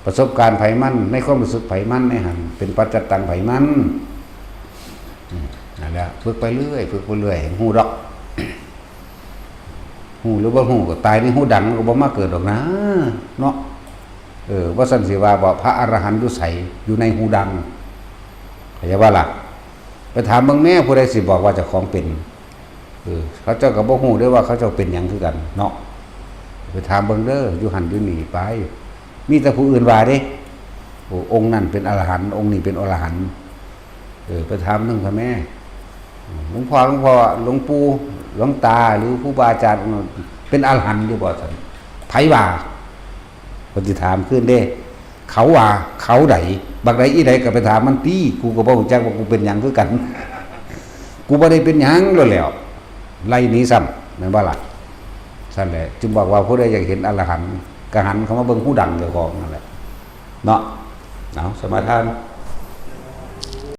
ประสบการณ์ไผมัน ในความรู้สึกไผมัน ในหั่น เป็นปัจจัตตังไผมัน อืม นั่นแหละ ฝึกไปเรื่อย ฝึกไปเรื่อย ให้ฮู้ดอก ฮู้หรือบ่ฮู้ก็ตายในฮู้ดังก็บ่มาเกิดดอกนะ เนาะ เออ ว่าซั่นสิว่าบ่ พระอรหันต์อยู่ไส อยู่ในฮู้ดัง เข้าใจบ่ล่ะ ไปถามเบิ่งแหน่ ผู้ใดสิบอกว่าเจ้าของเป็น เออ เขาเจ้าก็บ่ฮู้เด้อว่าเขาเจ้าเป็นหยังคือกันเนาะ ไปถามเบิ่งเด้อ อยู่หั่นอยู่นี่ไป มีแต่ผู้อื่นว่าเด้ โอ้ องค์นั้นเป็นอรหันต์ องค์นี้เป็นอรหันต์ เออ ไปถามเบิ่งซะแหม หลวงพ่อ หลวงพ่อ หลวงปู่ หลวงตา หรือครูบาอาจารย์องค์นั้นเป็นอรหันต์อยู่บ่ซั่น ไผว่า เพิ่นสิถามคืนเด้ เขาว่า เขาใด บักใดอีใดก็ไปถามมันติ กูก็บ่รู้จักว่ากูเป็นหยังคือกัน กูบ่ได้เป็นหยังโลดแหล้ว ไล่หนีซ้ำ แม่นบ่ล่ะ ซั่นแหละ จึงบอกว่าผู้ใดอยากเห็นอรหันต์ ก็หันเข้ามาเบิ่งฮู้ดังเจ้าของนั่นแหละ เนาะ เอา สมาทาน